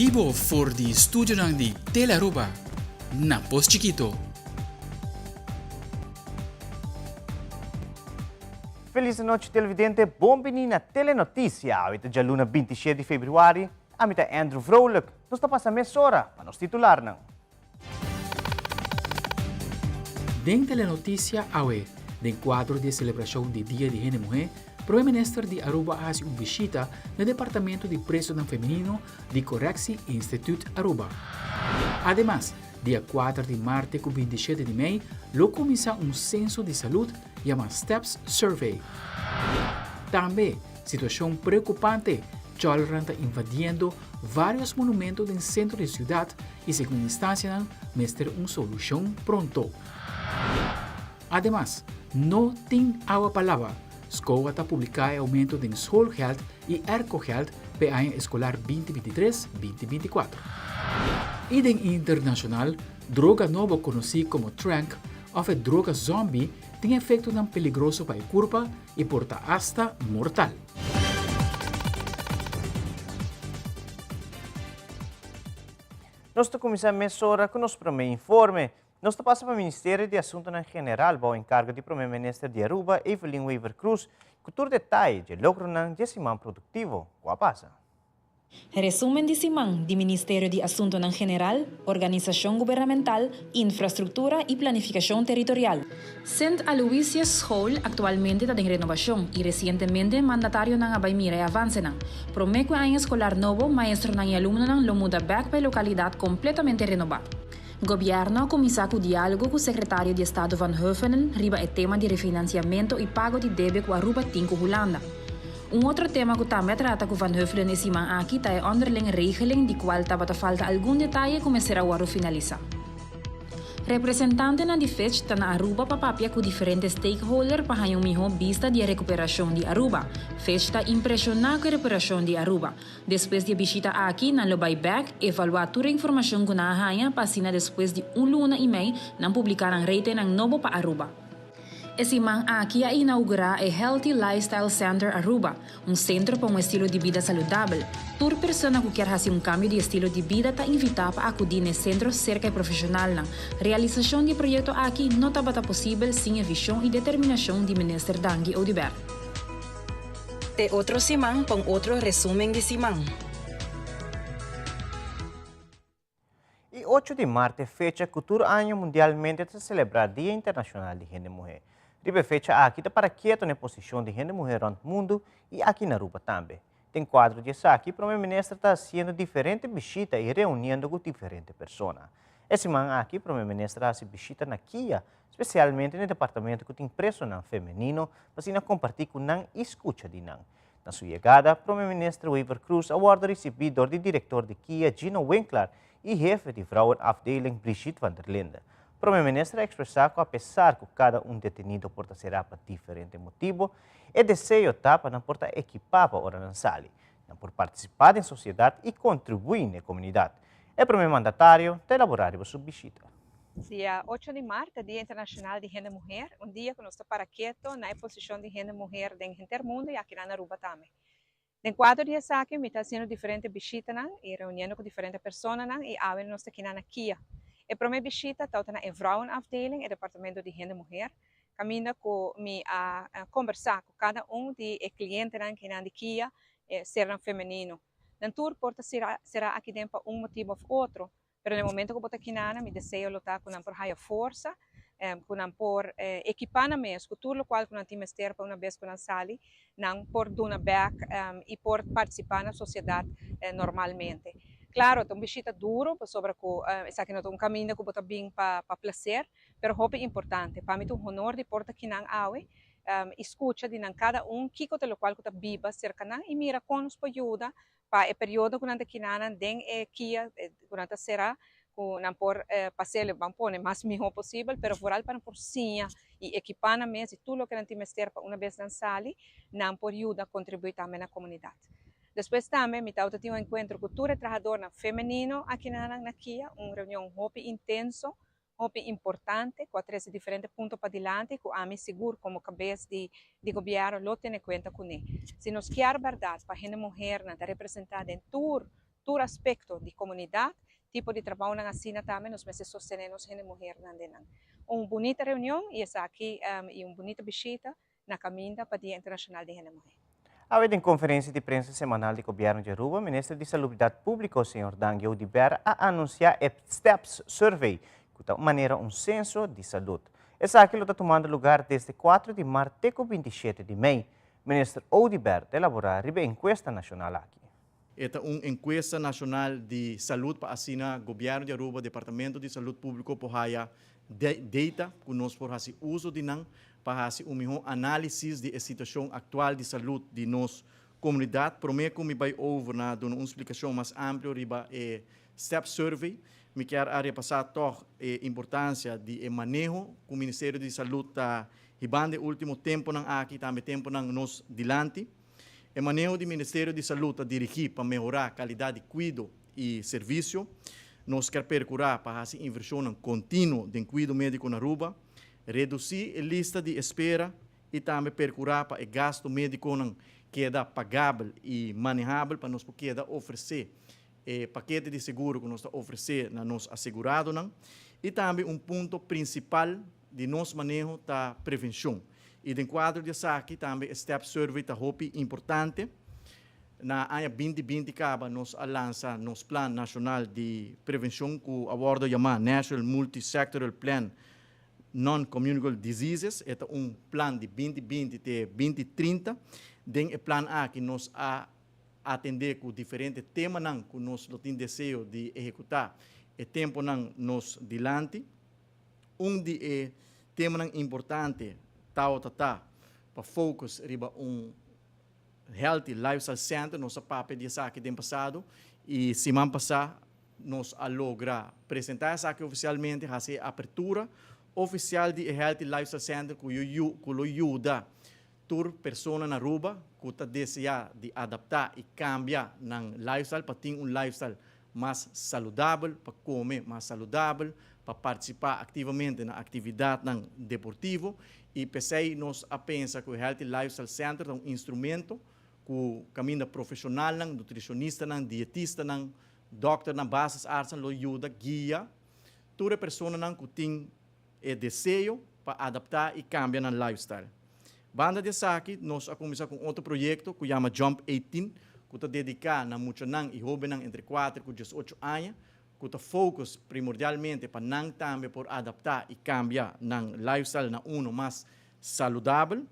bibo for di studionan di Telearuba na Pos Chikito. Feliz nochi televidente, bon bini na Telenoticia. Awe ta djaluna 27 di februari. Ami ta Andrew Vrolijk. Nos ta pasa mesora pa nos titularnan. Den Telenoticia awe, den cuadro di e celebracion di Dia di Hende Muhe, Prome Minister di Aruba a haci un bishita na Departamento di Presonan Femenino di Correctie Instituut Aruba. Ademas, dia kuater di maart te cu 27 di mei lo cuminsa un censo di salud yama Steps Survey. Tambe, situacion preocupante, cholran ta invadiendo varios monumento den centro di ciudad y segun instancianan mester un solucion pronto. Ademas, no tin awa pa laba. SCOA ta publica e aumento den schoolgeld y aircogeld p'e aña escolar binti 23, binti 24. Y den internacional, droga nobo conoci como tranq of e droga zombie tin efectonan peligroso pa e curpa y por ta hasta mortal. Nos ta kuminsá mesora ku nos promé informe. Nos ta pasa pa Ministerio di Asuntunan General bou enkargo di Promé Minister di Aruba, Evelyn Wever-Croes, ku tur detaye dje logronan dje siman produktivo ku a pasa. Resumen di siman di Ministerio di Asuntonan General, Organisashon Gubernamental, Infrastruktura i Planifikashon Territorial. Sint Aloysius School aktualmente ta den renovashon i resientemente mandatarionan a bai mira e avansenan. Promé ku e aña eskolar nobo, maestronan i alumnonan lo muda bèk pa e lokalidat kompletamente renobá. Gobièrnu a kuminsá ku diálogo ku Sekretario di Estado Van Huffelen riba e tema di refinansiamentu i pago di debe ku Aruba tin ku Hulanda. Un otro tema ku tambe a trata ku Van Huffelen e siman aki ta e onderling regeling di kual tabata falta algun detaye ku mester a wòrdu finalisá. Representantenan di Fitch ta na Aruba pa papia ku diferente stakeholder pa haña un mihó bista di e rekuperashon di Aruba. Fitch ta impreshoná ku e rekuperashon di Aruba. Despues di e bishita aki nan lo bai bèk, evaluá tur e informashon ku nan a haña pa asina despues di un luna i mei nan publiká nan ratingnan nobo pa Aruba. E siman aki a inaugurá e Healthy Lifestyle Center Aruba, un sentro pa un estilo di bida saludabel. Tur persona ku kier hasi un kambio di estilo di bida ta invitá pa akudí n'e sentro serka e profeshonalnan. Realisashon di e proyekto aki no tabata posibel sin e vishon i determinashon di Minister Dangui Oduber. Te otro siman pa un otro resumen di siman. E ocho di mart e fecha ku tur aña mundialmente ta selebrá Dia Internashonal di Hende Muhé. Riba e fecha aki ta para keto na e posishon di hende muhé rònt mundu i aki na Aruba tambe. Den kuadro di esaki, Prome Minister ta hasiendo diferente bishita i reuniendo ku diferente persona. E siman aki Prome Minister a hasi bishita na kia, spesialmente na e departamento ku tin presonan femenino pa asina kompartí ku nan i skucha di nan. Na su yegada, Prome Minister Wever-Croes a wordo ricibi dor di director di kia Gino Winklaar y hefe di Vrouwenafdeling Brigitte van der Linde. Prome Minister a expresa cu apesar cu cada un detenido por ta cera pa diferente motibo, e deseo ta pa nan por ta ekipa pa ora nan sali, nan por participa den sociedad y contribui n'e comunidad. E Prome Mandatario ta elabora riba su bishita. Dia ocho di mart ta Dia Internacional di Hende Muher, un dia cu nos ta para keto na e posicion di hende muher den henter mundo y aki nan na Aruba tambe. Den cuadro di esaki mi ta haciendo diferente bishitanan y reuniendo cu diferente personanan y awe nos ta kina na kia. E prome bishita tawata na e Vrouwenafdeling, e departamento di hende muher, caminda cu mi a combersa cu cada un di e clientenan kinan di kia, e sernan femenino. Nan tur por ta sera aki den pa un motibo of otro, Pero na e momento ku bo ta kinana, mi deseo lo ta ku nan por haya forsa, ku nan por ekipá nan mes ku tur lokual ku nan tin mester pa una bes ku nan sali, nan por duna bèk i por partisipá na sosiedat normalmente. Klaro, ta un bishita duru pasobra ku esaki no ta un kaminda ku bo ta bin pa plaser, pero hopi importante. Pa mi ta un honor di por ta kinan awe i skucha di nan kada un kiko ta lokual ku ta biba serka nan i mira kon nos por yuda Pa e periodo ku nan ta kinanan den e kia ku nan ta será ku nan por pas'el ban pone mas mihó posibel, pero vooral pa nan por siña i ekipá nan mes di tur loke nan tin mester pa una bes nan sali nan por yuda kontribuí tambe na komunidat. Despues tambe mi tabata tin un enkuentro ku tur e trahadornan femenino akinanan na kia, un reunion hopi intenso hopi importante cu a trece diferente punto padilanti cu ami sigur como cabes di di gobierno lo tene cuenta cune. Si nos kier berdad pa hende muhernan ta representa den tur. tur aspecto di comunidad, tipo di trabounan asina tambe nos mester sostene nos hende muhernan den nan. Un bunita reunion y esaki y un bunita bishita na caminda pa Dia Internacional di Hende Muher. Awe den conferencia di prensa semanal di Gobierno di Aruba, Minister di Salubridad Publico, señor Dangui Oduber, a anuncia e STEPS Survey, cu ta manera un censo di salud. Esaki lo ta tumando lugar desde 4 di maart te cu 27 di mei. Minister Oduber ta elabora riba e encuesta nacional aki. E ta un encuesta nacional di salud pa asina Gobierno di Aruba, Departamento di Salud Publico por haya data cu nos por haci uso di nan pa haci un miho analisis di e situacion actual di salud di nos comunidad. Prome cu mi bay over na duna un explicacion mas amplio riba e STEP Survey, mi kier a repasa toch e importancia di e maneho cu Ministerio di Salud ta hibando e ultimo temponan aki, tambe temponan nos dilanti. E maneho di Ministerio di Salud ta dirigi pa mehora calidad di cuido y servicio. Nos kier percura pa haci inversionnan continuo den cuido medico na Aruba, reduci e lista di espera y tambe percura pa e gasto mediconan keda pagabel y manehabel pa nos por keda ofrece e pakete di seguro cu nos ta ofrece na nos aseguradonan. Y tambe un punto principal di nos maneho ta prevencion. Y den cuadro di esaki tambe e STEP Survey ta hopi importante. Na aña 2020 caba nos a lansa nos Plan Nacional di Prevencion cu a wordo yama National Multisectoral Plan Non-Communicable Diseases. E ta un plan di 2020 te 2030. Den e plan aki nos a atende cu diferente temanan cu nos lo tin deseo di ehecuta e temponan nos dilanti. Un di e temanan importante ta pa focus riba un Healthy Lifestyle Center. Nos a papia di esaki den pasado y siman pasa nos a logra presenta esaki oficialmente, haci apertura oficial di Healthy Lifestyle Center cu lo yuda tur persona na Aruba cu ta desea di adapta y cambia nan lifestyle pa tin un lifestyle mas saludabel, pa come mas saludabel, pa participa activamente na actividadnan deportivo. Y p'esey nos a pensa cu Healthy Lifestyle Center ta un instrumento cu caminda profesionalnan, nutricionistanan, dietistanan, dokternan, basisartsen lo yuda guia tur e personanan cu tin e deseo pa adapta y cambia nan lifestyle. Banda di esaki, nos a cuminsa cu otro proyecto cu yama Jump 18, cu ta dedica na muchanan y hobennan entre 4 y 18 aña, cu ta focus primordialmente pa nan tambe por adapta y cambia nan lifestyle na uno mas saludabel.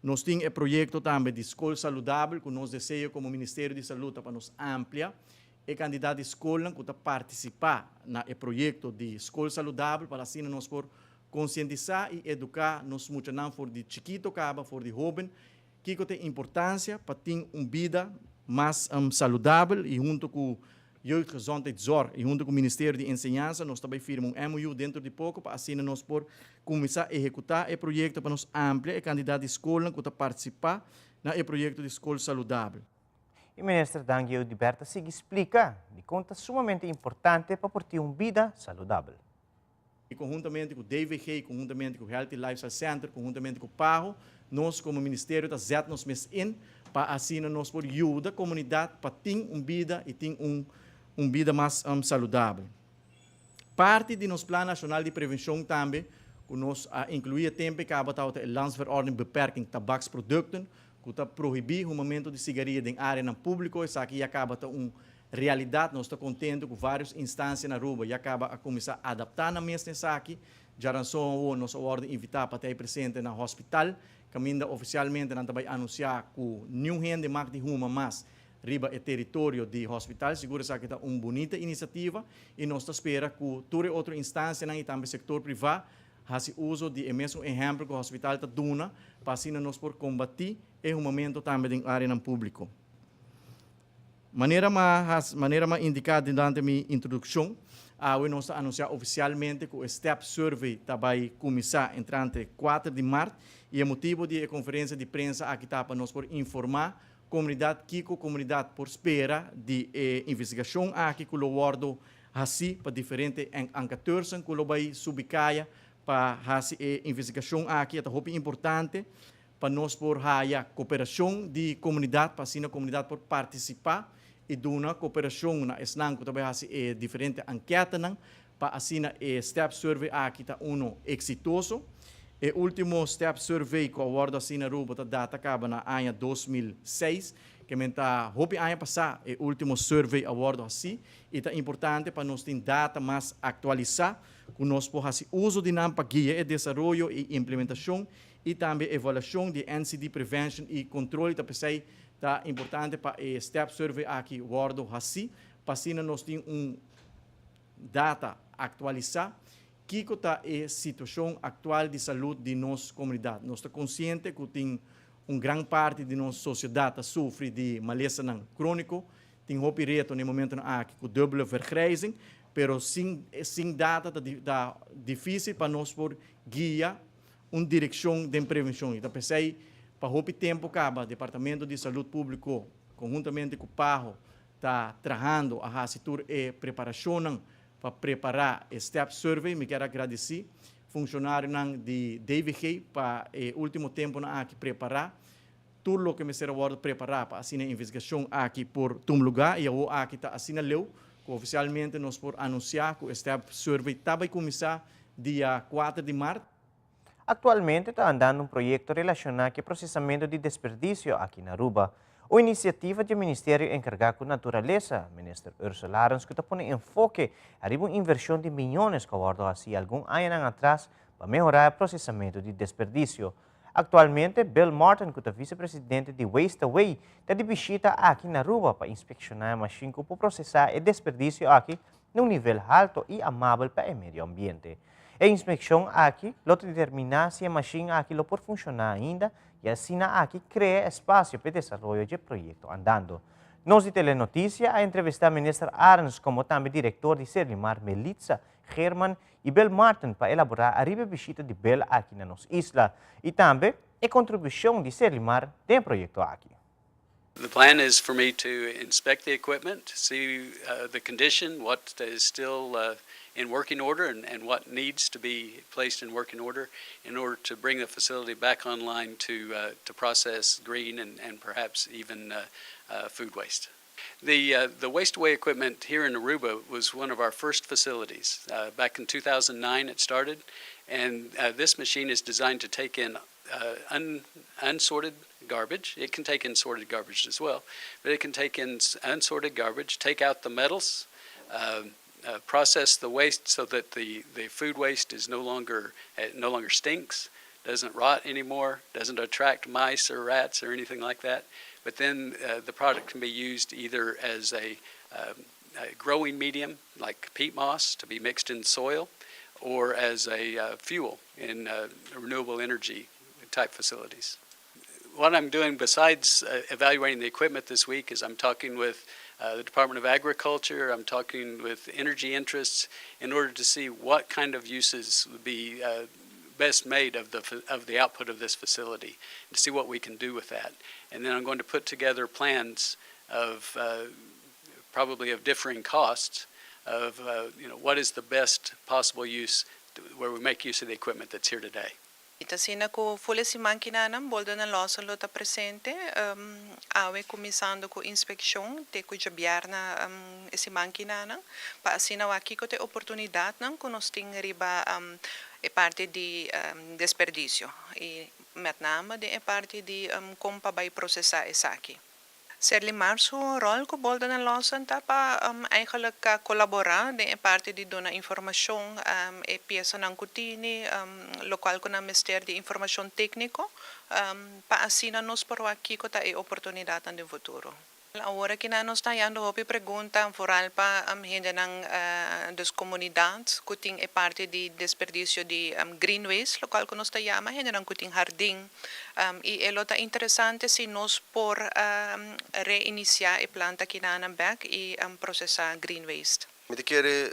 Nos tin e proyecto tambe di Scol Saludabel, cu nos deseo como Ministerio di Salud pa nos amplia e cantidad di scol cu ta participa na e proyecto di Scol Saludabel, pa asina nos por concientisa y educa nos muchanan for di chikito caba, for di hoben, kico ta e importancia pa tin un bida mas saludabel. Y hunto cu Jeugdgezondheidszorg y hunto cu Ministerio di Enseñansa nos tambe a firma un MOU dentro di poco pa asina nos por cuminsa ehecuta e proyecto pa nos amplia e cantidad di scol cu ta participa na e proyecto di Scol Saludabel. E minister Dangui Oduber ta sigui splica di con ta sumamente importante pa por tin un bida saludabel. Y conhuntamente cu DVG, conhuntamente cu Healthy Lifestyle Center, conhuntamente cu PAHO, nos como ministerio ta zet nos mes in pa asina nos por yuda comunidad pa tin un bida y tin un bida mas saludabel. Parti di nos Plan Nacional di Prevencion tambe, cu nos a inclui e tempo caba ta e Landsverordening Beperking Tabaksproducten, cu ta prohibi humamento di sigaria den area publico. Esaki ya caba ta un realidad. Nos ta contento cu varios instancia na Aruba ya caba a cuminsa adapta nan mes na esaki. Diaranson nos a wordo invita pa ta presente na hospital, caminda oficialmente nan tambe a anuncia cu ningun hende mag di huma mas riba e teritorio di hospital. Sigur esaki ta un bunita iniciativa y nos ta spera cu tur otro instancia y tambe sector priva haci uso di e mesun ehempel cu hospital ta duna pa asina nos por combati e humamento tambe den area publico. Manera m'a indica durante mi introduccion, awe nos a anuncia oficialmente cu e STEP Survey ta bay cuminsa entrante 4 di maart y e motibo di e conferencia di prensa aki ta pa nos por informa comunidad kico comunidad por spera di e investigacion aki cu lo wordo haci pa diferente enquêteurs cu lo bay subi caya pa haci e investigacion aki. Ta hopi importante pa nos por haya cooperacion di comunidad, pa asina comunidad por participa. i duna koperashon na esnan ku ta bai hasi e diferente anketanan pa asina e step survey aki ta uno eksitoso. E último step survey ku a wòrdu hasi na Aruba ta data kaba na aña 2006, ke men ta hopi aña pasá e último survey a wòrdu hasi i ta importante pa nos tin data mas aktualisá ku nos por hasi uso di nan pa guia e desaroyo i implementashon i tambe evaluashon di NCD prevention i kontrol. I ta p'esei ta importante pa e step survey aki wòrdu hasi pa asina nos tin un data aktualisá kiko ta e situashon aktual di salud di nos komunidat. Nos ta konsiente ku tin un gran parti di nos sosiedat ta sufri di malesanan króniko, tin hopi reto na e momentonan aki ku dubbele vergrijzing, pero sin data ta difísil pa nos por guia un direkshon den prevenshon. I ta p'esei pa hopi tempu kaba Departamento di Salud Públiko konhuntamente ku PAHO ta trahando a hasi tur e preparashonnan pa prepará e step survey. Mi kier a gradisí funshonarionan di DVG pa e último tempunan aki prepará tur loke mester a wòrdu prepará pa asina e investigashon aki por tum lugá, i awor aki ta asina leu ku ofisialmente nos por anunsiá ku e step survey ta bai kuminsá dia 4 di mart. Aktualmente ta andando un proyekto relashoná ku e prosesamentu di desperdisio aki na Aruba. Un inisiativa di e ministerio enkargá ku naturalesa, Minister Ursula Arends, ku ta pone enfoke ariba un invershon di miyones ku a wòrdu hasí algun añanan atras pa mehorá e prosesamentu di desperdisio. Aktualmente Bill Martin ku ta visepresidente di Waste Away ta di bishita aki na Aruba pa inspekshoná e mashin ku por prosesá e desperdisio aki na un nivel halto i amabel pa e medio ambiente. E inspekshon aki lo ta determiná si e mashin aki lo por funshoná ainda i asina aki krea espasio pa e desaroyo dje proyekto andando. Nos di Telenoticia a entrevistá Minister Arends komo tambe direktor di Serlimar Melitza Geerman i Bill Martin pa elaborá ariba e bishita di Bill aki na nos isla i tambe e kontribushon di Serlimar den e proyekto aki. The plan is for me to inspect the equipment, see the condition, what is still in working order and what needs to be placed in working order in order to bring the facility back online to process green and perhaps even food waste. The waste away equipment here in Aruba was one of our first facilities. Back in 2009 it started, and this machine is designed to take in unsorted garbage. It can take in sorted garbage as well, but it can take in unsorted garbage, take out the metals, process the waste so that the food waste is no longer stinks, doesn't rot anymore, doesn't attract mice or rats or anything like that. But then the product can be used either as a growing medium, like peat moss, to be mixed in soil, or as a fuel in renewable energy type facilities. What I'm doing besides evaluating the equipment this week is I'm talking with the Department of Agriculture, I'm talking with energy interests in order to see what kind of uses would be best made of the output of this facility, to see what we can do with that. And then I'm going to put together plans of probably of differing costs of what is the best possible use where we make use of the equipment that's here today. Asina ku full e siman akinanan, Bolden en Lawson lo ta presente, awe kuminsando ku inspekshon, te ku djabièrnè e siman akinanan, pa asina aki ku tin oportunidatnan ku nos tin riba e parti di desperdisio i met name e parti di kon pa bai prosesá esaki. Serlimar su rol ku Bolden en Lawson ta pa eigenlijk kolaborá den e parti di duna informashon, e piesanan ku tin, lokual ku nan mester di informashon tékniko, pa asina nos por aki ku ta e oportunidat den futuro. Awor aki nos ta hayando hopi pregunta vooral pa hendenan, dus komunidat ku tin e parti di desperdisio di green waste, lokual ku nos ta yama hendenan ku tin hardin, i e lo ta interesante si nos por reinisiá e planta akinanan bèk i prosesá green waste. Mi ta kere.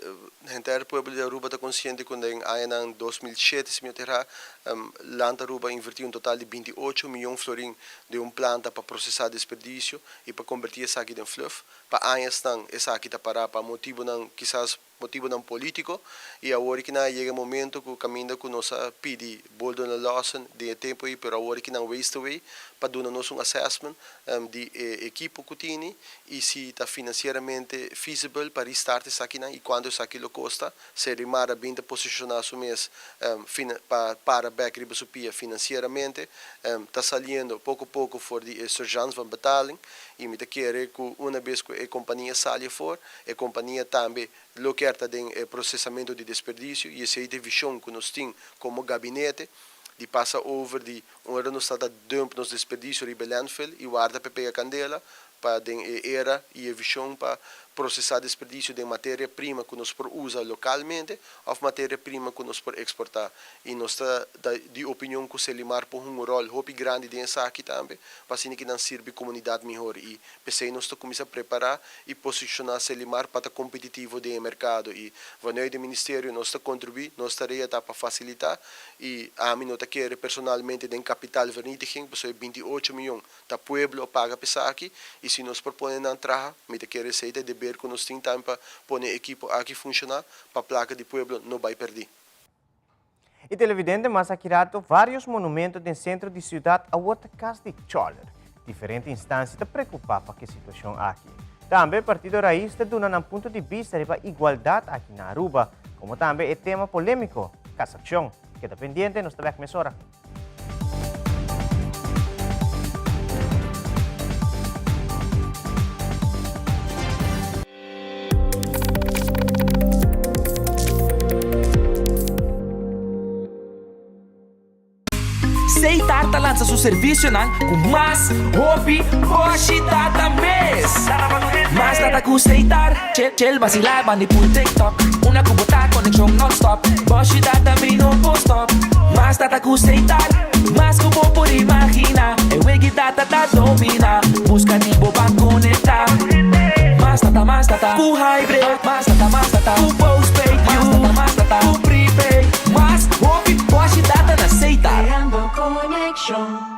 Henter pueblo di Aruba ta consciente cu den añanan 2007, si mi no ta erra, Land Aruba a inverti un total di 28 miyon florin den un planta pa procesa desperdicio y pa converti esaki den fluff. Pa añasnan esaki ta para pa motibonan kisas motibonan politico y awor ki nan a yega e momento cu caminda cu nos a pidi Boldo Lawson den e tempo ey pero awor ki nan waste away pa duna nos un assessment di e ekipo cu tini y si ta financieramente feasible pa restart esakinan y cuanto esaki lo costa. Selimar a bin ta posiciona su mes pa para bek riba su pia financieramente. Ta saliendo poco poco for di e sergeants van betaling y mi ta kere cu una bes cu e compania sali afor, e compania tambe lo kier ta den e procesamento di desperdicio y esey ta e vision cu nos tin como gabinete di pasa over di ora nos ta ta dump nos desperdicio riba e landfill y warda pa e pega candela pa den e era y e vision pa procesa desperdicio den materia prima cu nos por usa localmente of materia prima cu nos por exporta. Y nos ta di opinion cu Selimar por hunga un rol hopi grandi den esaki tambe pa asina ki nan sirbi comunidad mihor y p'esey nos ta cuminsa prepara y posiciona Selimar pa ta competitivo den e mercado y vanuit e ministerio nos ta contribui, nos tarea ta pa facilita y ami no ta kere personalmente den kapitaalvernietiging pasobra e 28 miyon Ta pueblo a paga p'esaki y si nos por pone nan traha, mi ta kere esey ta e deber cu nos tin tambe pa pone e ekipo aki funciona pa placa di pueblo no bay perdi. E televidente mas aki rato varios monumento den centro di ciudad awor ta cas di choler. Diferente instancia ta preocupa pa ke situacion aki. Tambe Partido Raiz ta duna nan punto di bista riba igualdad aki na Aruba, como tambe e tema polemico, casaccion. Keda pendiente, nos ta bek mesora. Seitar ta lansa su servisionan ku mas hopi boshi data mes. Mas data ku Seitar, chel basilá bandi pul TikTok. Una ku bo ta konekshon non-stop, boshi data mi no por stop. Mas data ku Seitar, mas ku bo por imaginá. E wegi data ta dominá, buska di bo ban konektá. Mas data, mas data ku hybrid, mas data, mas data ku postpaid, mas data, mas data ku prepaid. Mas hopi boshi data na Seitar. Creando conexion.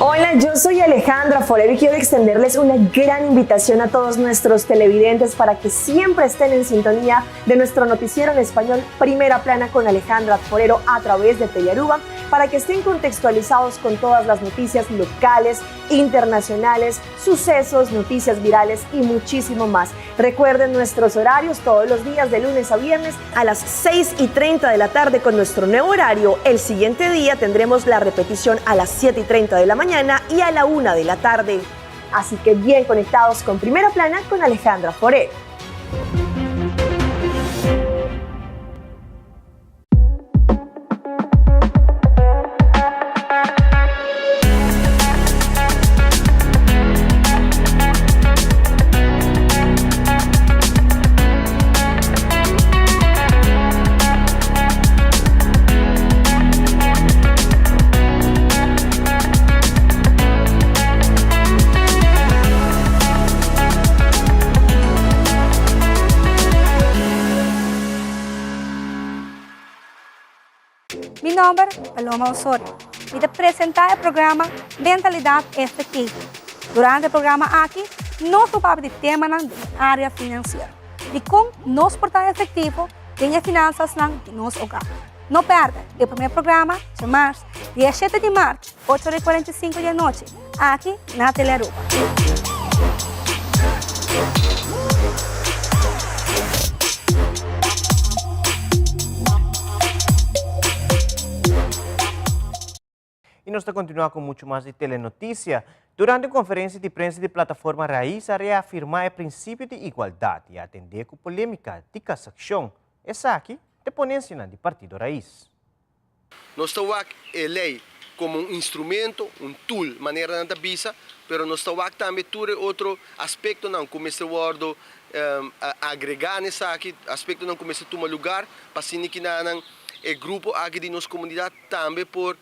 Hola, yo soy Alejandra Forero y quiero extenderles una gran invitación a todos nuestros televidentes para que siempre estén en sintonía de nuestro noticiero en español Primera Plana con Alejandra Forero a través de Telearuba para que estén contextualizados con todas las noticias locales, internacionales, sucesos, noticias virales y muchísimo más. Recuerden nuestros horarios todos los días de lunes a viernes a las 6:30 de la tarde con nuestro nuevo horario. El siguiente día tendremos la repetición a las 7:30 de la mañana y a la 1 de la tarde. Así que bien conectados con Primera Plana con Alejandra Forero. Mi nomber Paloma Osorio. Mi ta presenta e programa Mentalidad Efectivo. Durante e programa aki nos lo papia di temanan den e area financiero. Di con nos por ta efectivo den e finanzasnan di nos hogar. No perde e primer programa djamars 17 di mart ocho ora y 45 di anochi aki na Telearuba. Y nos ta continua cu mucho mas di Telenoticia. Durante un conferencia di prensa di Plataforma Raiz a reafirma e principio di igualdad y a atende cu polemica di casaccion. Esaki t'e ponencianan di Partido Raiz. Nos ta wak e lei komo un instrumento, un tool, manera nan ta bisa, pero nos ta wak tambe tur e otro aspektonan ku mester wòrdu agregá na esaki, aspektonan ku mester tuma lugar pa asina kinanan e grupo aki di nos komunidat tambe por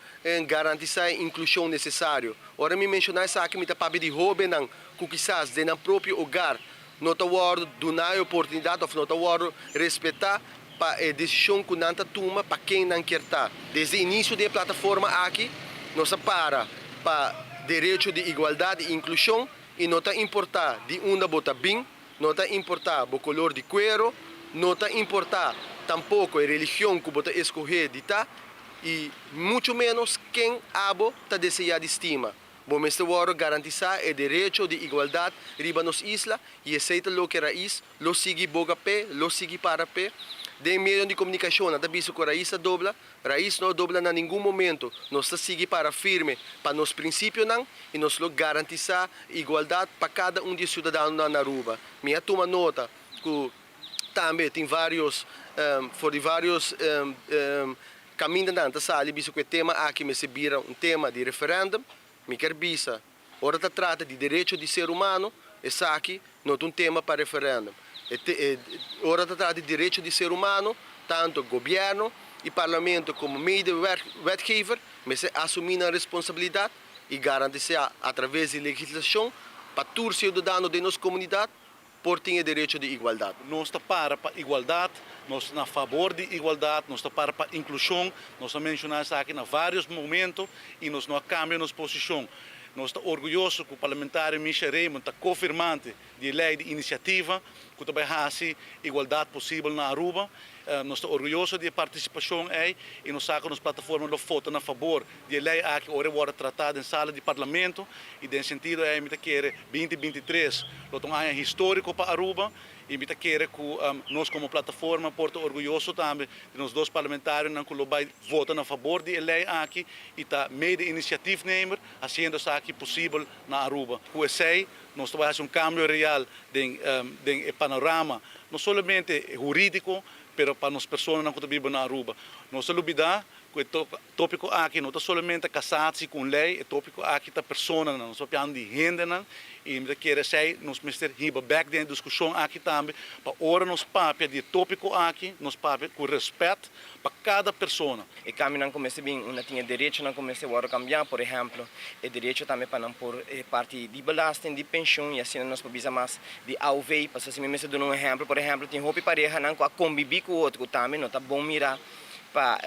garantisá e inklushon nesesario. Ora mi menshoná esaki mi ta papia di hóbennan ku kisas den nan propio hogar no ta wòrdu duná e oportunidat òf no ta wòrdu respetá pa e desishon ku nan ta tuma pa ken nan kier ta. Desde inisio di e plataforma aki nos a para pa derecho di igualdat i inklushon i no ta importá di unda bo ta bin, no ta importá bo kolor di kuero, no ta importá tampoko e religion ku bo ta eskohé di ta i muchu ménos ken abo ta deseá di stima. Bo mester wòrdu garantisá e derecho di igualdat riba nos isla i esei ta loke Rais lo sigui boga p'e, lo sigui para p'e. Den medionan di komunikashon nan ta bisa ku Rais a dobla. Rais no a dobla na ningun momento. Nos ta sigui para firme pa nos prinsipionan i nos lo garantisá igualdat pa kada un di e siudadanonan na Aruba. Mi a tuma nota ku tambe tin vários for di vários Kamindanan ta sali bisa ku e tema aki mester bira un tema di referèndum. Mi kier bisa, ora ta trata di derecho di ser humano, esaki no ta un tema pa referèndum. E ora ta trata di derecho di ser humano, tanto gobièrnu i parlamento komo mede wetgever mester asumí nan responsabilidat i garantisá atraves di legislashon pa tur siudadano den nos komunidat por tin e derecho di igualdat. Nos ta para pa igualdat, nos ta na fabor di igualdat, nos ta para pa inklushon, nos a menshoná esaki na vários momento i nos no a kambia nos posishon. Nos ta orguyoso ku parlamentario Misha Raymond ta kofirmante di e lei di inisiativa ku ta bai hasi igualdat posibel na Aruba. Nos ta orguyoso di e partisipashon ei i nos sa ku nos plataforma lo vota na fabor di e lei aki ora e wòrdu tratá den sala di parlamento i den sentido ei mi ta kere binti 23 lo ta un aña históriko pa Aruba i mi ta kere ku nos komo plataforma por ta orguyoso tambe di nos dos parlamentarionan ku lo bai vota na fabor di e lei aki i ta mede inisiatiefnemer hasiendo esaki posibel na Aruba. Ku esei nos ta bai hasi un kambio real den den e panorama no solamente hurídiko pero pa nos personanan ku ta biba na Aruba. Nos ta lubidá ku e tópiko aki no ta solamente kasatsi ku un lei, e tópiko aki ta personanan, nos ta papiando di hendenan i mi ta kere esei nos mester hiba bèk den e diskushon aki tambe pa ora nos papia di e tópiko aki nos papia ku rèspèt pa kada persona. E kambionan ku mester bin unda tin e derechonan ku mester wòrdu kambiá, por ehèmpel e derecho tambe pa nan por e parti di belasting, di penshun i asina nos por bisa mas di AOV, pasobra si mi mester duna un ehèmpel, por ehèmpel tin hopi parehanan ku a kombibí ku otro ku tambe no ta bon mirá pa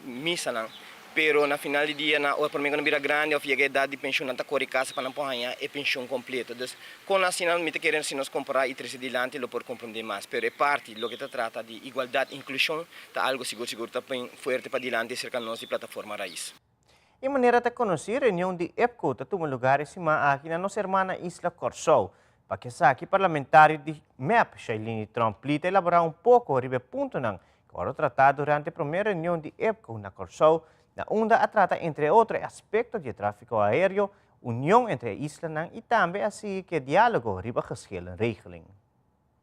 misanan, pero na final di dia nan ora prome ku nan bira grandi òf yega edat di penshun nan ta kore kasa pa nan por haña e penshun kompleto. Dus kon asina mi ta kere si nos kompará i trese dilanti lo por komprondé mas, pero e parti loke ta trata di igualdat, inklushon ta algu sigur sigur ta bin fuerte padilanti serka nos di Plataforma Raiz. E manera ta konosí, reunion di IPCO ta tuma lugar e siman aki na nos hermana isla Kòrsou. Pa ke esaki parlamentario di mep, Shailiny Tromp-Lee ta elaborá un poko riba e puntonan ku a wòrdu tratá durante e promé reunion di IPCO na Kòrsou, na unda a trata entre otro e aspekto di e tráfiko aéreo, union entre e islanan i tambe a sigui ku e diálogo riba geschillenregeling.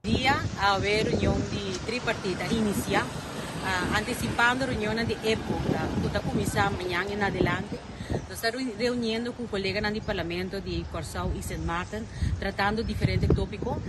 Dia awe reunion di tripartita a inicia, anticipando reunionnan di EPCO cu ta cuminsa mañan en adelante. Nos ta reuniendo cu coleganan di Parlamento di Corsou y Sint Maarten tratando diferente topico.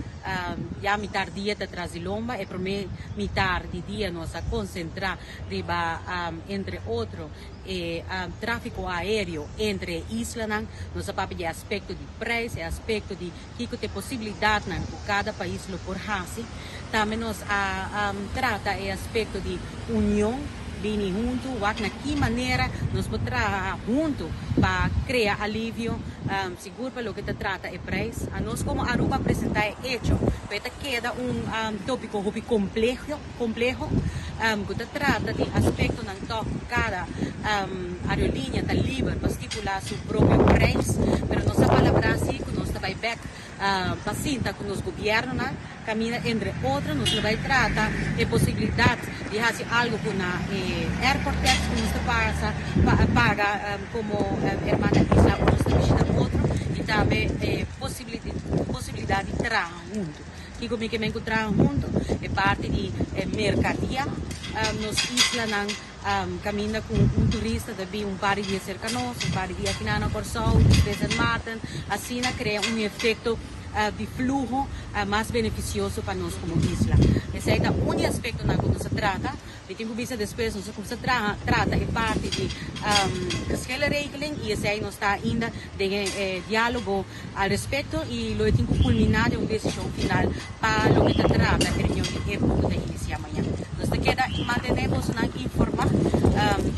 Ya mitar dia ta tras di lomba, e prome mitar di dia nos a concentra riba entre otro e trafico aereo entre e islanan. Nos a papia di e aspecto di prijs, e aspecto di Kiko ta e posibilidatnan ku kada pais lo por hasi? Tambe nos a trata e aspekto di union, bini huntu, wak na ki manera nos por traha huntu pa krea alivio, sigur pa loke ta trata e preis. Anos komo Aruba a presentá e echo ku e ta keda un tópiko hopi kompleho, ku ta trata di aspektonan tòg ku kada aerolínea ta liber pa stipulá su propio preis, pero nos a palabrá si ku nos ta bai bèk pa sinta ku nos gobièrnunan kaminda entre otro nos lo bai trata e posibilidat di hasi algu ku na e airport tax ku nos ta pasa paga komo hermana isla ora nos ta bishita otro i tambe e posibilidat di traha huntu. Kiko mi ke men ku traha huntu? E parti di e merkadia nos islanan kaminda ku un turista ta bin un par di dia serka nos, un par di dia akinan na Kòrsou, despues Sint Maarten, asina krea un efekto. di fluho mas beneficioso pa nos como isla. Esey ta un di aspectonan cu nos a trata. Mi tin cu bisa despues nos a cuminsa traha trata e parti di geschillenregeling y esey nos ta ainda den e dialogo al respecto y lo e tin cu culmina den un decision final pa loke ta trata e reunion di EPCO cu ta inicia mañan. Nos ta keda mantene bosonan informa.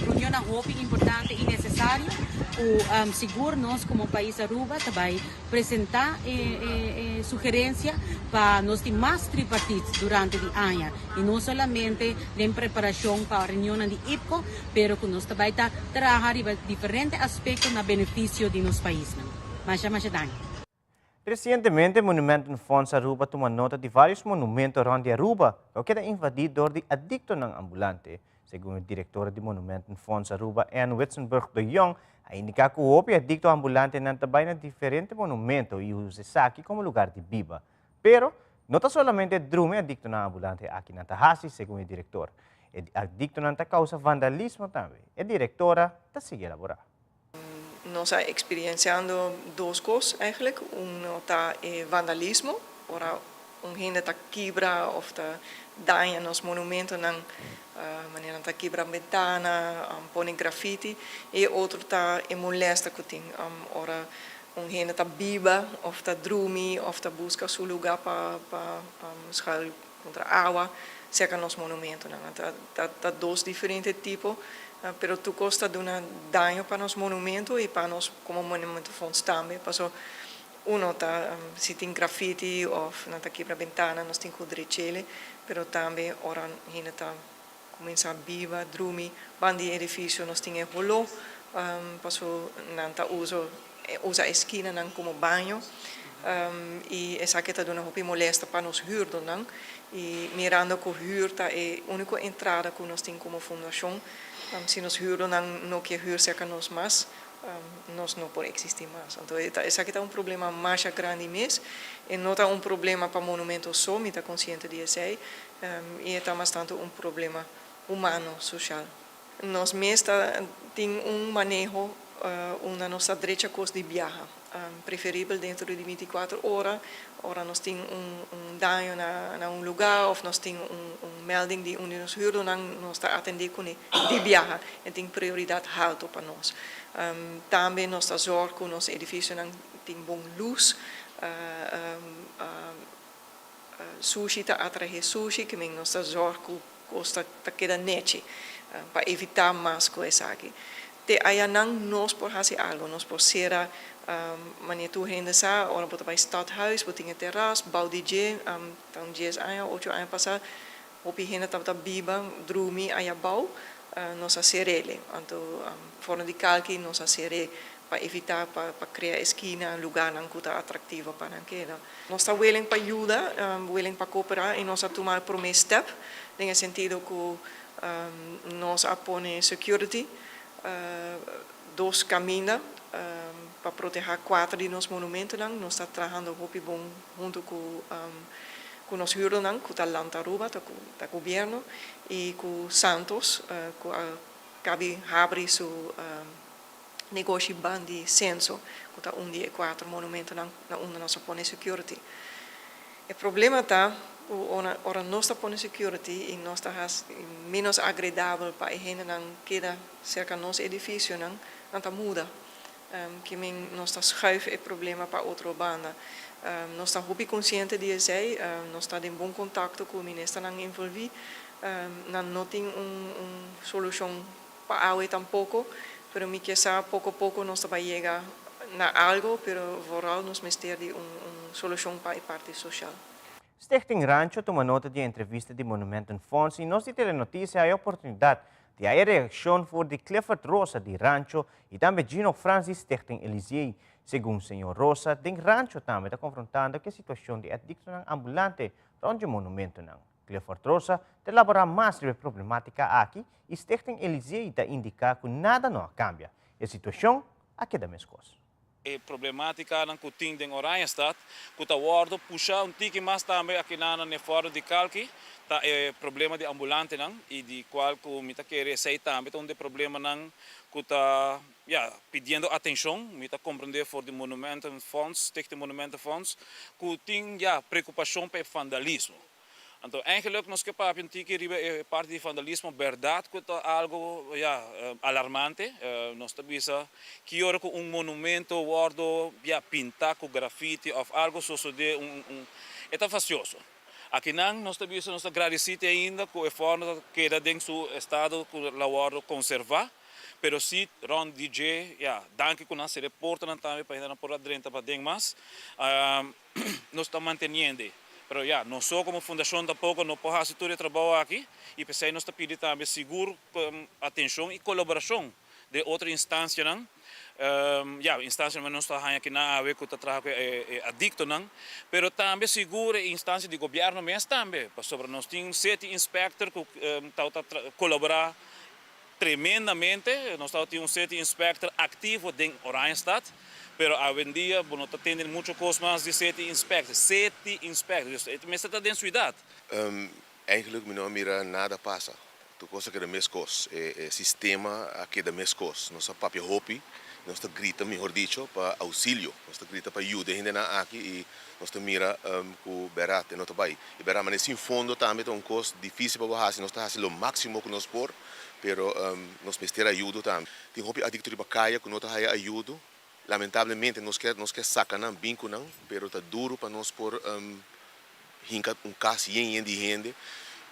Reunionnan hopi importante y necesario cu sigur nos como pais Aruba ta bay presenta e sugerencia pa nos tin mas tripartit durante di aña y no solamente den preparacion pa reunionnan di IPCO pero cu nos ta bay ta traha riba diferente aspecto na beneficio di nos paisnan. Masha masha danki. Recientemente Monumentenfonds Aruba tuma nota di varios monumento rond di Aruba cu a keda invadi door di adictonan ambulante. Segun e directora di Monumentenfonds Aruba, Ann Witsenburg de Jong, a indica cu hopi adicto ambulantenan ta bay na diferente monumento y usa esaki como lugar di biba. Pero, no ta solamente drumi adictonan ambulante aki nan ta haci, segun e director. E adictonan ta causa vandalismo tambe. E directora ta sigui elabora. Nos a experienciando dos cos eigenlijk. Uno ta e vandalismo, ora un hende ta kibra of ta daña nos monumentonan, manera nan ta kibra bentana, pone graffiti. Y e otro ta e molesta cu tin ora un hende ta biba of ta drumi of ta busca su luga pa schuil contra awa cerca nos monumentonan. Ta dos diferente tipo, pero tur cos ta duna daño pa nos monumento y pa nos como Monumentenfonds tambe, paso uno ta si tin graffiti of nan ta kibra bentana nos tin cu drechele, pero tambe ora hende ta cuminsa biba, drumi ban di edificio nos tin e holo, paso nan ta uso usa e skinanan como baño y esaki ta duna hopi molesta pa nos huurdonan y mirando cu huur ta e unico entrada cu nos tin como fundacion, si nos huurdonan no kier huur cerca nos mas, nos no por existi mas. Anto esaki ta un problema masha grandi mes, e no ta un problema pa monumento so, mi ta consciente di esey, y e ta mas tanto un problema humano, social. Nos mes ta tin un maneho unda nos ta drecha kos di biaha, preferibel dentro di bintikuater ora, ora nos tin un daño na un lugá òf nos tin un melding di un di nos hürdonan, nos ta atendé kuné di biaha. E tin prioridat haltu pa nos. Tambe nos ta zòrg ku nos edifisionan tin bon lus. Sushi ta atrahe sushi, ke men nos ta zòrg ku kos ta ta keda nechi pa evitá mas ku esaki. Te ayanan nos por hasi algu, nos por sera manera tur hende sa, ora bo ta bai stadhuis bo tin e teras, bou di dje, ta un dies aña, ocho aña pasá hopi hende tabata biba, drumi aya bou, nos a ser'é. Anto forno di kalki nos a ser'é pa evitá pa pa krea eskina, lugánan ku ta atraktivo pa nan keda. Nos ta willing pa yuda, willing pa kooperá i nos a tuma e promé stèp den e sentido ku nos a pone security dos kaminda pa protehá kuater di nos monumentonan. Nos ta trahando hopi bon huntu ku ku nos hürdonan ku ta Land Aruba, ta ta gobièrnu i ku Santos ku a kabi habri su negoshi ban di Censo, cu ta un di e cuater monumentonan na unda nos a pone security. E problema ta cu ora nos ta pone security y nos ta haci menos agredabel pa e hendenan keda cerca nos edificionan, nan ta muda. Ki men nos ta schuif e problema pa otro banda. Nos ta hopi consciente di esey, nos ta den bon contacto cu ministernan envolvi. Nan no tin un solucion Pa awe tampoco, pero mi ke sa poco poco nos ta bay yega na algo, pero vooral nos mester di un solucion pa e parti social. Stichting Rancho tuma nota di e entrevista di Monumentenfonds y nos di Telenoticia a e oportunidad di haya reaccion for di Clifford Rosa di Rancho y tambe Gino Frans di Stichting Elisier. Segun señor Rosa, den Rancho tambe ta confrontando cu e situacion di adictonan ambulante rond dje monumentonan. Clifford Rosa ta elaborá mas riba e problemátika aki i Stichting Elisier ta indiká ku nada no a kambia. E situashon a keda meskos. E problematicanan cu tin den Oranjestad, cu ta wordo pusha un tiki mas tambe akinan na e Foro di Kalki, ta e problema di ambulantenan y di cual cu mi ta kere esey tambe ta un di e problemanan cu ta, ya, pidiendo atencion. Mi ta comprende for di Monumentenfonds, Stichting Monumentenfonds, cu tin, ya, preocupacion pa e vandalismo. Anto eigenlijk nos ke papia un tiki riba e parti di vandalismo, berdad ku ta algo ya alarmante. Nos ta bisa ki ora ku un monumento wordo ya pinta ku grafiti of algo sosode un un e ta fastioso. Akinan nos ta bisa nos ta gradisi te ainda ku e forno ta keda den su estado ku la wordo konserva, pero si rond di dje ya danki ku nan sere portanan tambe pa hendenan por a drenta paden mas. Nos ta manteniende. Pero ya, nos so como fundacion tampoco no por haci tur e trabao aki y p'esey nos ta pidi tambe sigur atencion y colaboracion den otro instancianan. Ya, instancianan nos ta haña kinan awe cu ta traha cu e adictonan, pero tambe sigur e instancia di gobierno mes tambe, pasobra nos tin city inspector cu ta colabora Tremendamente, nos tabata tin un city inspector activo den Oranjestad, pero awendia bo no ta tende mucho cos mas di city inspector. City inspector, dus e mester ta den ciudad. Eigenlijk mi no a mira nada pasa. Tur cos a keda mescos. E sistema a keda mescos. Nos a papia hopi, nos ta grita mihor dicho pa auxilio. Nos ta grita pa yuda e hendenan aki y nos ta mira cu berdad e no ta bay. E berdad manera sin fondo tambe ta un cos dificil pa bo haci. Nos ta haci lo maximo cu nos por, pero nos mester ayudo tambe. Tin hopi adicto riba caya cu no ta haya ayudo. Lamentablemente nos ke nos ke saca nan, bin cu nan, pero ta duro pa nos por hinca un cas yen yen di hende.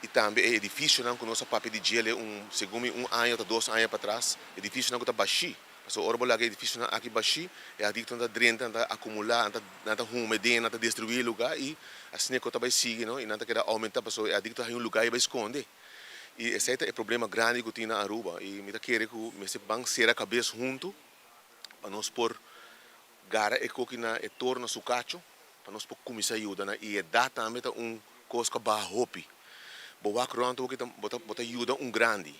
Y tambe e edificionan cu nos a papia di djele un, segun mi un aña o ta dos aña patras, edificionan cu ta bashi. Pasobra ora bo laga e edificionan aki bashi, e adictonan ta drenta, nan ta acumula, nan ta nan ta huma den, nan ta destrui e lugar y asina e cos ta bay sigui no y nan ta keda aumenta pasobra e adicto haña un lugar y bay sconde. Y esey ta e problema grandi cu tin na Aruba y mi ta kere cu mester ban cera cabes hunto pa nos por gara e coki na e toro na su cacho pa nos por cuminsa yuda nan y edad tambe ta un cos cu a baha hopi. Bo wak rond bo ta bo ta yuda un grandi.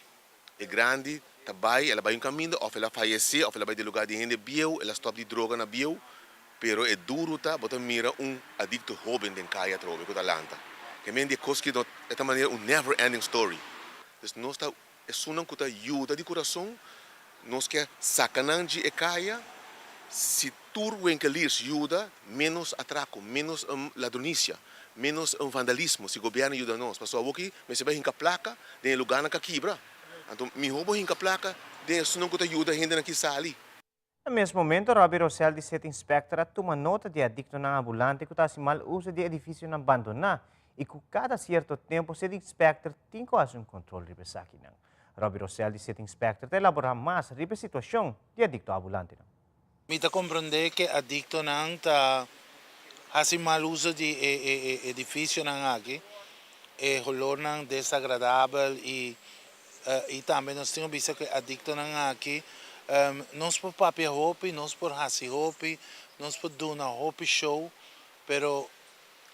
E grandi ta bai, el a bai un kaminda òf el a fayesé òf el a bai den lugá di hende bieu, el a stòp di droga na bieu, pero e duru ta bo ta mira un adikto hóben den kaya atrobe ku ta lanta. Ke men di e kos ki no e ta manera un never ending story. Dus nos ta esunnan ku ta yuda di kurason, nos ke saka nan dji e kaya, si tur winkeliers yuda, ménos atrako, ménos ladronisia. Menos un vandalismo si gobierno yuda nos pasobra awoki mester bai hinka plaka den e lugarnan ka kibra anto miho bo hinka plaka den esunnan ku ta yuda hendenan ki sali. Na mes momento Robbie Rosell di City Inspector a tuma nota di adictonan ambulante cu ta haci mal uso di edificionan bandona y cu cada cierto tempo City Inspector tin cu haci un control riba esakinan. Robbie Rosell di City Inspector ta elabora mas riba e situacion di adicto ambulantenan. Mi ta komprondé ke adiktonan ta hasi mal uso di e edifisionan aki, e holornan desagradabel i i tambe nos tin ku bisa ku e adiktonan aki nos por papia hopi, nos por hasi hopi, nos por duna hopi show, pero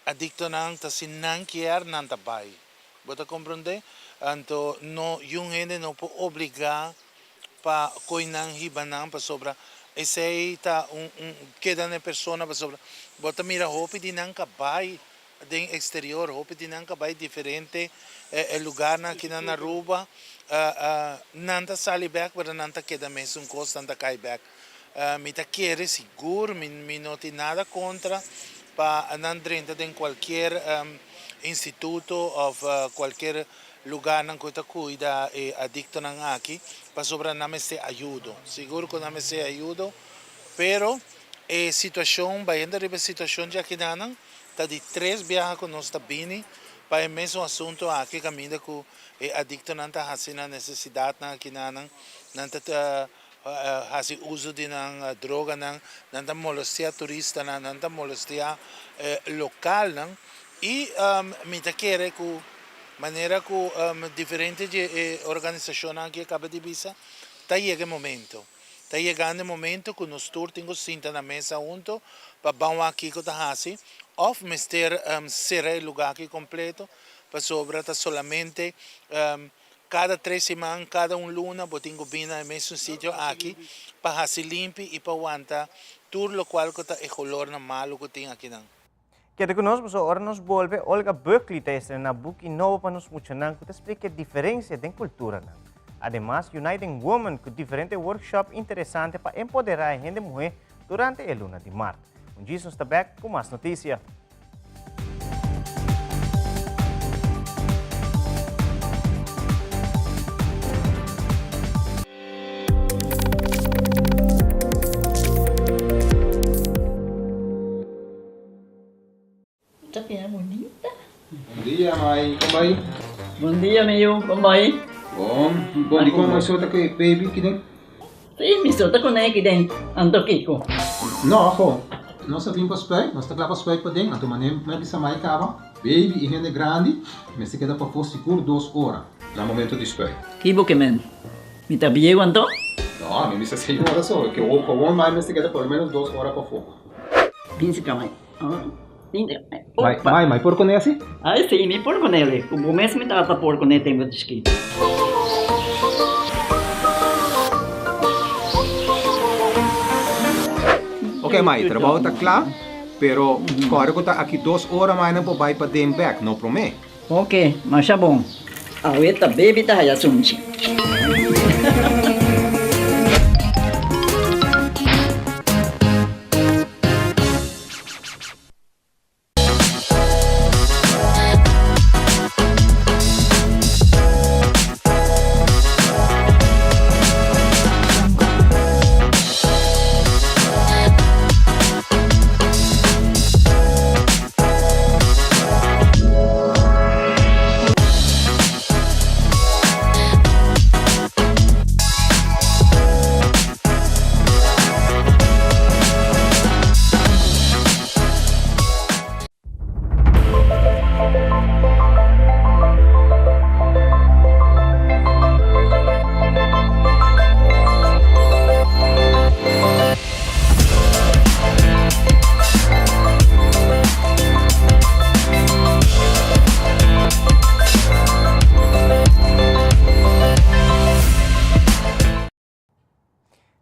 adiktonan ta si nan kier nan ta bai. Bo ta komprondé? Anto no yun hende no por obligá pa koe nan hiba nan pasobra esei ta un un keda na e persona pasobra bo ta mira hopi di nan ka bai den exterior hopi di nan ka bai diferente lugarnan aki nan Aruba nan ta sali bek pero nan ta keda mesun kos nan ta kai bek mi ta kere sigur mi mi no tin nada kontra pa nan drenta den kualkier instituto of kualkier Lugarnan ku ta kuida e adiktonan aki pasobra nan mester ayudo. Sigur ku nan mester ayudo, pero e situashon, bayendo riba e situashon dje akinanan, ta di tres biaha ku nos ta bini pa e mesun asuntu aki kaminda ku e adiktonan ta hasi nan nesesidatnan akinanan, nan ta hasi uso di nan droganan, nan ta molestia turistanan, nan ta molestia lokalnan i mi ta kere ku Manera ku diferente di e organisashonnan aki a kaba di bisa, ta yega e momento. Ta yegando e momento ku nos tur tin ku sinta na mesa hunto pa ban wak kiko ta hasi òf mester sera e lugá aki kompleto pasobra ta solamente kada tres siman, kada un luna bo tin ku bini na e mesun sitio aki pa hasi limpi i pa wanta. tur lokual ku ta e holornan malu ku tin akinan. Keda ku nos pasobra ora nos bolbe Olga Buckley ta estrená buki nobo pa nos muchanan ku ta splika e diferensia den kulturanan. Ademas Uniting Women ku diferente workshop interesante pa empoderá e hende muhé durante e luna di mart. Un djis nos ta bèk ku mas notisia. Ta bira bunita. Bon dia mai, kon bai? Bon dia mi yu, kon bai? Bon, bon di kon mai so ta ku e baby kiden? Si, mi so ta kuné kiden, anto kiko? No, ho, nos a bin pa spuit, nos ta kla pa spuit paden, anto manera mi a bisa mai kaba, baby i hende grandi mester keda pafó sigur dos ora na momento di spuit. Ki bo ke men? Mi ta bieu anto? No, mi bisa seis ora so, ke wou mai mester keda por lo menos dos ora pafó. Binse ka mai. Mai, mai, mai por kuné asi? Ai si, mi por kuné li. Ku bo mes mi tata por kuné tempu di chikito. Ok mai, trabou ta kla, pero kòrda ku ta aki dos ora mai nan por bai paden bèk, no promé. Ok, masha bon. Awe ta baby ta haya sunchi.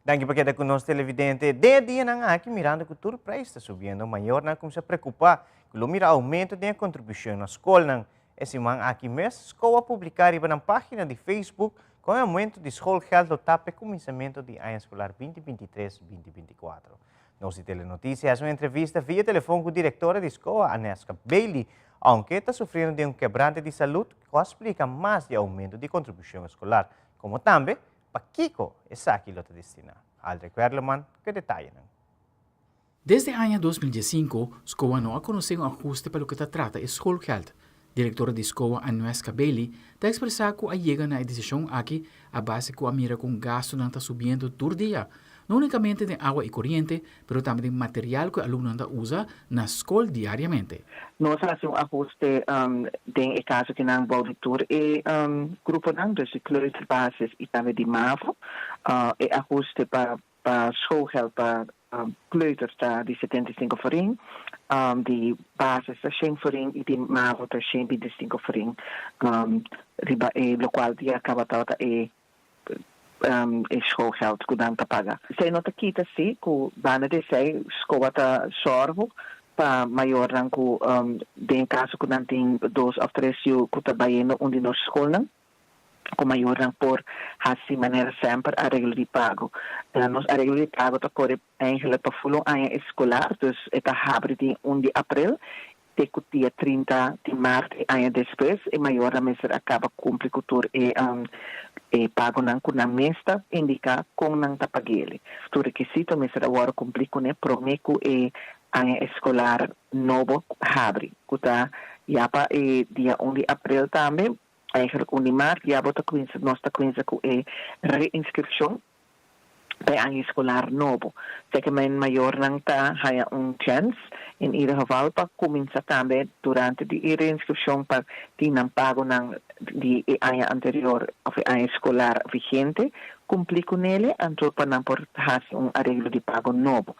Danki pa keda ku nos televidente. Den e dianan aki mirando ku tur prijs ta subiendo, mayornan a kuminsá preokupá ku lo mira oumento den e kontribushon na skolnan. E siman aki mes, Skol a publiká riba nan página di Facebook kon e oumento di schoolgeld lo ta p'e kuminsamentu di aña skolar binti bintitres, binti bintikuatro. Nos di Telenoticia hasi un entrevista via telefon ku direktora di Skoa, Aneska Bailey, ounke ta sufriendo di un kebrante di salud ku a splika mas di e oumento di kontribushon eskolar, komo tambe Pa kiko esaki lo ta destiná? Aldrich Werleman ku e detayenan. Desde aña 2015, SCOA no a konosé un ahuste pa loke ta trata e schoolgeld. Direktora di SCOA, Anueska Bailey, ta ekspresá ku a yega na e desishon aki a base ku a mira kon gastunan ta subiendo tur dia, no únikamente den awa i koriente, pero tambe den material ku e alumnonan ta usa na skol diariamente. Nos a hasi un ahuste den e kaso ki nan bou di tur e gruponan, dus di kleuterbasis i tambe di mavo. E ahuste pa pa schoolgeld pa kleuter ta di 75 florin, di basis ta shen florin i di mavo ta shen 25 florin riba e lokual ya kaba tabata e e schoolgeld ku nan ta paga. Esei no ta kita si ku banda di esei skoa ta sòrgu pa mayornan ku den kaso ku nan tin dos òf tres yu ku ta bayendo un di nos skolnan ku mayornan por hasi manera semper areglo di pago. Nos areglo di pago ta kore eigenlijk pa ful un aña eskolar, dus e ta habri di un di aprel Te ku dia 30 di mart e aña despues e mayornan mester a kaba kumpli ku tur e e pagonan ku nan mes ta indiká kon nan ta pag'el. Tur rekisito mester a wòrdu kumplí kuné promé ku e aña eskolar nobo habri, ku ta ya pa e dia un di aprel tambe, eigenlijk un di mart ya bo ta kuminsa nos ta kuminsa ku e reinskripshon. Pa e aña eskolar nobo. Seke men mayornan ta haña un chèns in ieder geval pa kuminsá tambe durante di e reinskripshon pa tin nan pagonan di e aña anterior òf e aña eskolar vigente kumplí ku nele anto pa nan por hasi un areglo di pago nobo.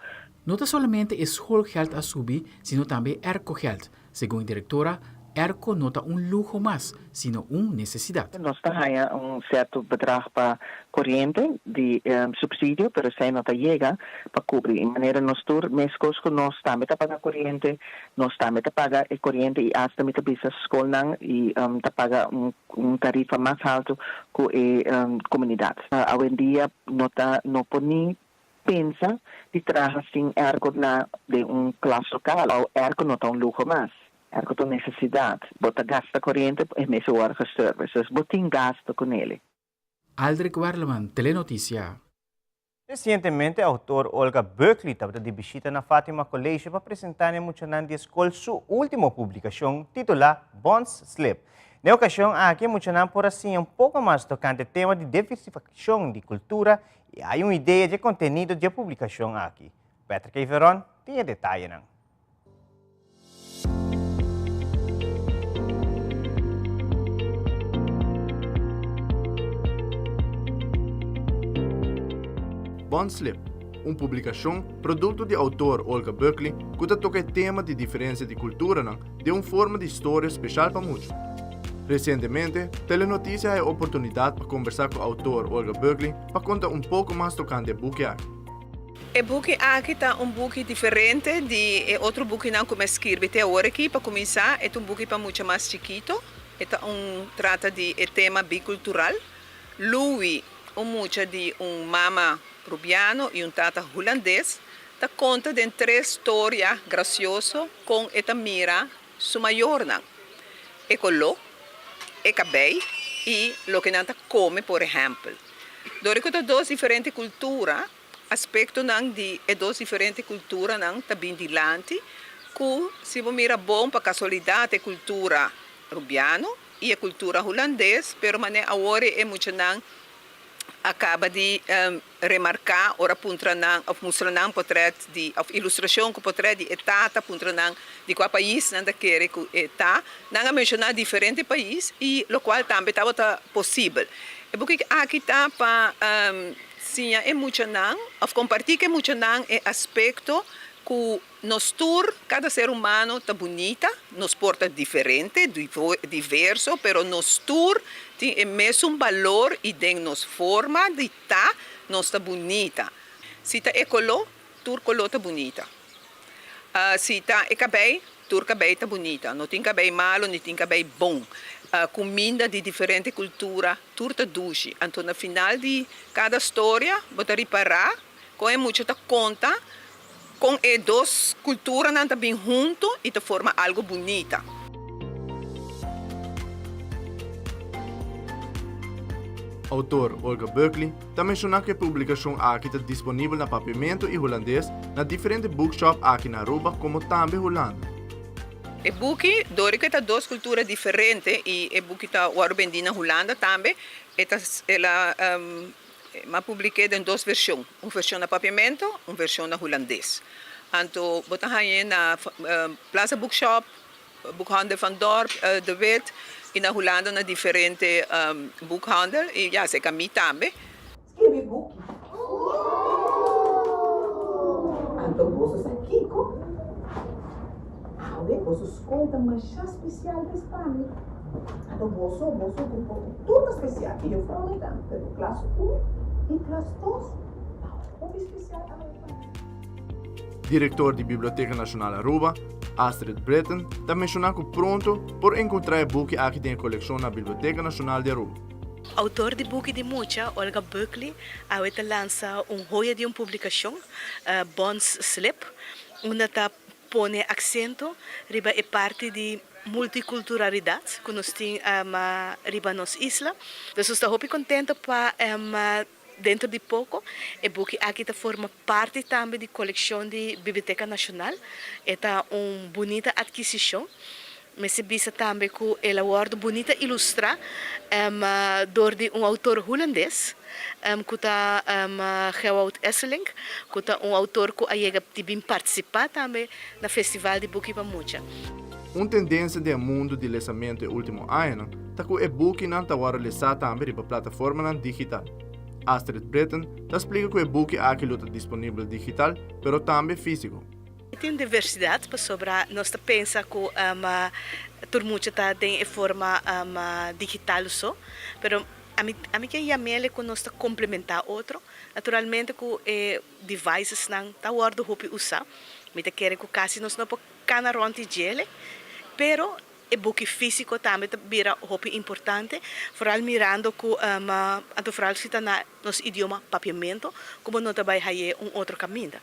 No ta solamente e schoolgeld a subi sino tambe e aircogeld. Segun e direktora, Airco no ta un luho mas, sino un nesesidat. Nos ta haña un sierto bedrag pa koriente di supsidio, pero esei no ta yega pa kubri. I manera nos tur, meskos ku nos tambe ta paga koriente, nos tambe ta paga e koriente i asta mi ta bisa skolnan i ta paga un tarifa mas haltu ku e komunidat. Awendia no ta no por ni pensa di traha sin airco na den un klas lokal. Au airco no ta un luho mas. Airco ta un nesesidat. Bo ta gasta koriente e mester wòrdu geservice. Dus bo tin gasto ku nele. Aldrich Werleman, Telenoticia. Resientemente autor Olga Buckley tabata di bishita na Fatima College pa presentá na e muchanan di e skol su último publikashon titulá Bonds Slip. Na e okashon aki e muchanan por a siña un poko mas tokante e tema di diversifikashon di kultura i hay un idea dje kontenido dje publikashon aki. Patrick Everon tin e detayenan. Bon Slip, un publikashon produkto di outor Olga Buckley ku ta toka e tema di diferensia di kulturanan den un forma di storia speshal pa mucha. Resientemente, Telenoticia a e oportunidat pa kombersá ku outor Olga Buckley pa konta un poko mas tokante e buki aki. E buki aki ta un buki diferente di e otro bukinan ku mi a skirbi te awor aki. Pa kuminsá, e ta un buki pa mucha mas chikito. E ta un trata di e tema bikultural. Louis, un mucha di un mama rubiano i un tata hulandes, ta konta den tres storia grasioso kon e ta mira su mayornan, e koló, e kabei i loke nan ta kome, por ehèmpel. Dor ku ta dos diferente kultura, aspektonan di e dos diferente kulturanan ta bin dilanti ku si bo mira bon pa kasualidat e kultura rubiano i e kultura hulandes, pero manera awor e muchanan a kaba di remarká ora puntra nan òf mustra nan potrèt di òf ilustrashon ku potrèt di e tata, puntra nan di kua pais nan ta kere ku e ta. Nan a menshoná diferente pais i lokual tambe tabata posibel. E buki aki ta pa siña e muchanan òf kompartí ku e muchanan e aspekto ku Nos tur, kada ser humano ta bunita, nos por ta diferente, diverso, pero nos tur tin e mesun balor y den nos forma di ta, nos ta bunita. Si ta e coló, tur coló ta bunita. Si ta e cabey, tur cabey ta bunita. No tin cabey malo ni tin cabey bon. Cuminda di diferente cultura, tur ta dushi. Anto na final di cada storia bo ta ripara con e mucha ta conta Kon e dos kulturanan ta bin huntu i ta forma algu bunita. Outor Olga Buckley ta menshoná ku e publikashon aki ta disponibel na papiamentu i hulandes na diferente bookshop aki na Aruba komo tambe Hulanda. E buki, dor ku e ta dos kultura diferente i e buki ta wòrdu bendí na Hulanda tambe, e ta el a M'a publik'é den dos vershon, un vershon na papiamentu, un vershon na hulandes. Anto bo ta hañ'é na Plaza Boekshop, Boekhandel van Dorp, De Wit, i na Hulanda na diferente boekhandel, i ya, serka mi tambe. Skirbi buki. Anto boso sa kiko? Awe boso skol ta masha spesial bes pa mi. Anto boso, boso grupo tur ta spesial i juffrouw mi tambe, pero klas un i klas dos ta hopi spesial awe pa mi. Direktor di Biblioteka Nashonal Aruba, Astrid Britten, ta menshoná ku pronto por enkontrá e buki aki den e kolekshon na Biblioteka Nashonal di Aruba. Outor di buki di mucha, Olga Buckley, awe ta lansa un hoya di un publikashon, Bonds Slip, unda ta Pone aksento riba e parti di multikulturalidat ku nos tin riba nos isla. Dus nos ta hopi kontento pa dentro di poko e buki aki ta forma parti tambe di kolekshon di Biblioteka Nashonal. E ta un bunita atkisishon. Mester bisa tambe ku el a wòrdu bunita ilustrá dor di un outor hulandes ku ta Gewout Esselink, ku ta un outor ku a yega di bin partisipá tambe na Festival di Buki pa Mucha. Un tendensia den e mundu di lesamentu e último añanan ta ku e bukinan ta wòrdu lesá tambe riba plataformanan digital. Astrid Britten ta splika ku e buki aki lo ta disponibel digital pero tambe físiko. Tin diversidad pasobra nos ta pensa cu tur mucha ta den e forma digital so, pero ami ami ke yam'ele cu nos ta complementa otro. Naturalmente cu e devicesnan ta wordo hopi usa, mi ta kere cu casi nos no por cana rond di djele, pero E buki físiko tambe ta bira hopi importante, foral mirando ku anto foral si ta na nos idioma papiamento ku bo no ta bai haye un otro kaminda.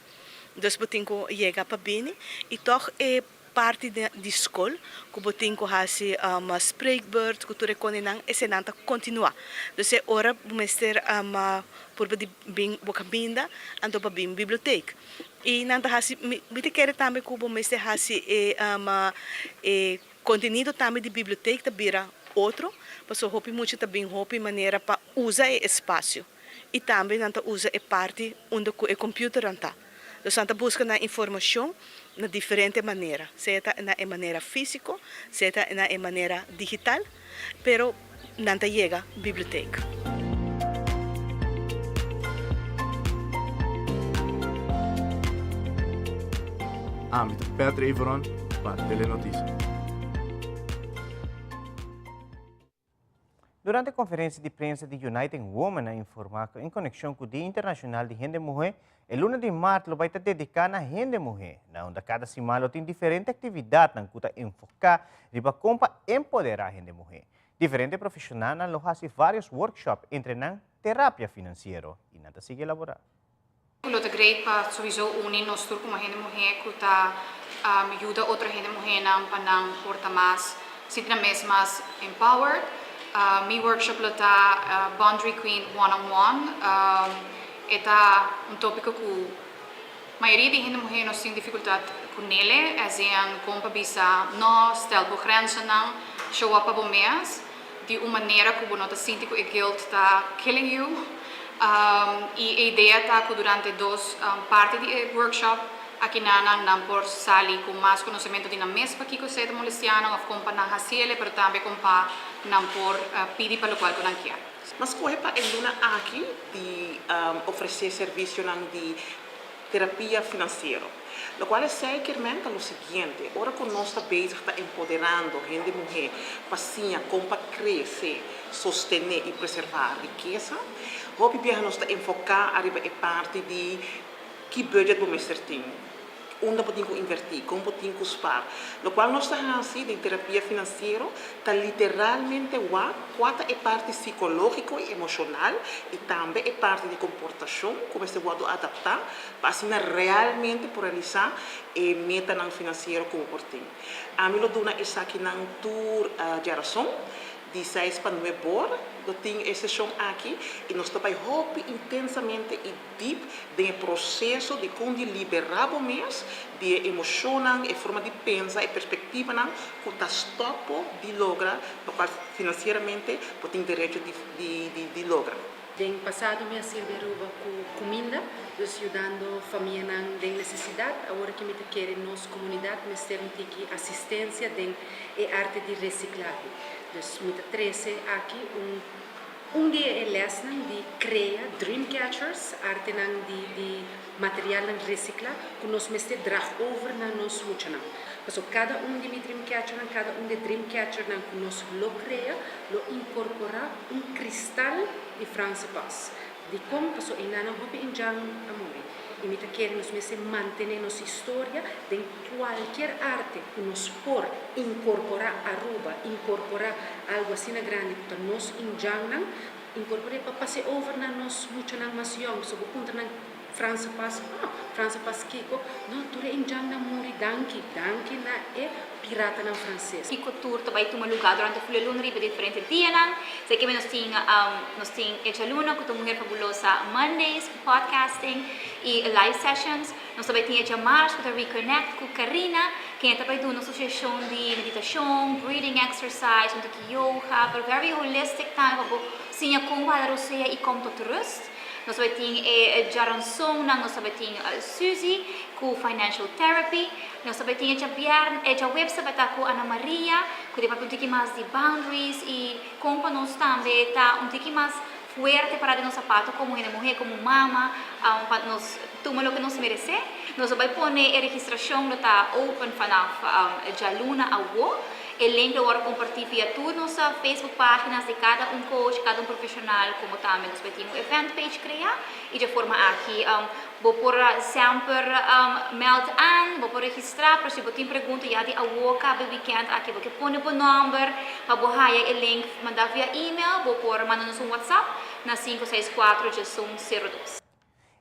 Dus bo tin ku yega pa bini i tòg e parti di skol ku bo tin ku hasi spreekbeurt ku tur e konenan esenan ta kontinuá. Dus e ora bo mester purba di bin bo kaminda anto pa bin bibliotek. I nan ta hasi, mi mi ta kere tambe ku bo mester hasi e e kontenido tambe di bibliotek ta bira otro, pasobra hopi mucha ta bin hopi manera pa usa e espasio i tambe nan ta usa e parti unda ku e kompiuternan ta. Dus nan ta buska nan informashon na diferente manera, sea ta na e manera físiko, sea ta na e manera digital. Pero nan ta yega bibliotek. Ami ta Patrick Everon pa Telenoticia. Durante konferensia di prensa di Uniting Women a informá ku en konekshon ku Dia Internashonal di Hende Muhé, e luna di mart lo bai ta dediká na hende muhé, na unda kada siman lo tin diferente aktividatnan ku ta enfoká riba kon pa empoderá hende muhé. Diferente profeshonalnan lo hasi vários workshop, entre nan terapia finansiero, i nan ta sigui elaborá. Lo ta great pa souiso uni nos tur como hende muhe cu ta yuda otro hende muhenan pa nan por ta mas sinti nan mes mas empowered. Mi workshop lo ta Boundary Queen one on one. E ta un topico cu mayoria di hende muhe nos tin dificultad cu nele, as in con pa bisa no, stel bo grenzennan, show up pa bo mes di un manera cu bo no ta sinti cu e guilt ta killing you. Y e idea ta cu durante dos parti di e workshop akinanan nan por sali cu mas conocemento di nan mes pakico esey ta molestia nan of con pa nan haciele, pero tambe con pa nan por pidi pa locual cu nan kier. M'a skohe pa e luna aki di ofresé servisionan di terapia finansiero. Lokual esei kier men ta lo siguiente, ora ku nos ta bezig ta empoderando hende muhé pa siña kon pa krese, sostené i preservá rikesa, hopi biaha nos ta enfoká ariba e parti di ki budget bo mester tin. Unda bo tin ku invertí? Kon bo tin ku spar? Lokual nos ta hasi den terapia finansiero ta literalmente wak kua ta e parti sikológiko i emoshonal i tambe e parti di komportashon ku mester wòrdu adaptá pa asina realmente por realisá e metanan finansiero ku bo por tin. Ami lo duna esakinan tur djarason di seis pa nuebor lo tin e seshon aki i nos ta bai hopi intensamente i Diep den e proseso di kon di liberá bo mes di e emoshonnan, e forma di pensa, e perspektivanan ku ta stòp bo di logra lokual finansieramente bo tin derecho di di logra. Den pasado mi a sirbi Aruba ku kuminda, dus yudando famianan den nesesidat. Awor aki mi ta kere nos komunidat mester un tiki asistensia den e arte di resiklahe. Dus mi ta trese aki un. Un di e lèsnan di krea Dreamcatchers, artenan di di materialnan resiklá ku nos mester drag over na nos muchanan. Pasobra kada un di mi Dreamcatchernan, kada un di e Dreamcatchernan ku nos lo krea, lo inkorporá un kristal di Franse Pas. Dikon? Pasobra enanan hopi indjan a muri. I mi ta kere nos mester mantené nos historia den kualkier arte ku nos por inkorporá Aruba, inkorporá algu asina grandi ku ta nos indjannan, inkorpor'é pa pas'é over na nos muchanan mas yòn. So bo puntra nan Franse Pas, ah, Franse Pas kiko? No, tur e indjannan muri, danki, danki na e piratanan franses. Kiko tur ta bai tuma lugá durante Fule Luna riba diferente dianan. Esei ke nos tin nos tin e djaluna ku ta Mujer Fabulosa Mondays ku podcasting i live sessions. Nos ta bai tin e djamars ku ta Reconnect ku Karina ken e ta bai duna un seshon di meditashon, breathing exercise, un tiki yoga, pero very holistic tambe pa bo siña kon hala rosea i kom tot rust. Nos ta bai tin e djaransonnan, nos ta bai tin Suzy ku financial therapy. Nos ta bai tin e djabièrn, e djaweps ta bai ta ku Ana Maria, ku ta papia un tiki mas di boundaries i kon pa nos tambe ta un tiki mas. fuerte pará den nos sapato komo hende muhé, komo mama, pa nos tuma loke nos meresé. Nos lo bai pone e registrashon lo ta open vanaf djaluna awo. E link lo wòrdu kompartí via tur nos Facebook páginas di kada un coach, kada un profeshonal, komo tambe nos bai tin un event page kreá i dje forma aki bo por semper meld aan, bo por registrá, pero si bo tin pregunta ya di awo kaba e weekend aki bo ke pone bo nòmber pa bo haya e link mandá via email, bo por manda nos un WhatsApp na sinku seis kuatro djesun sero dos.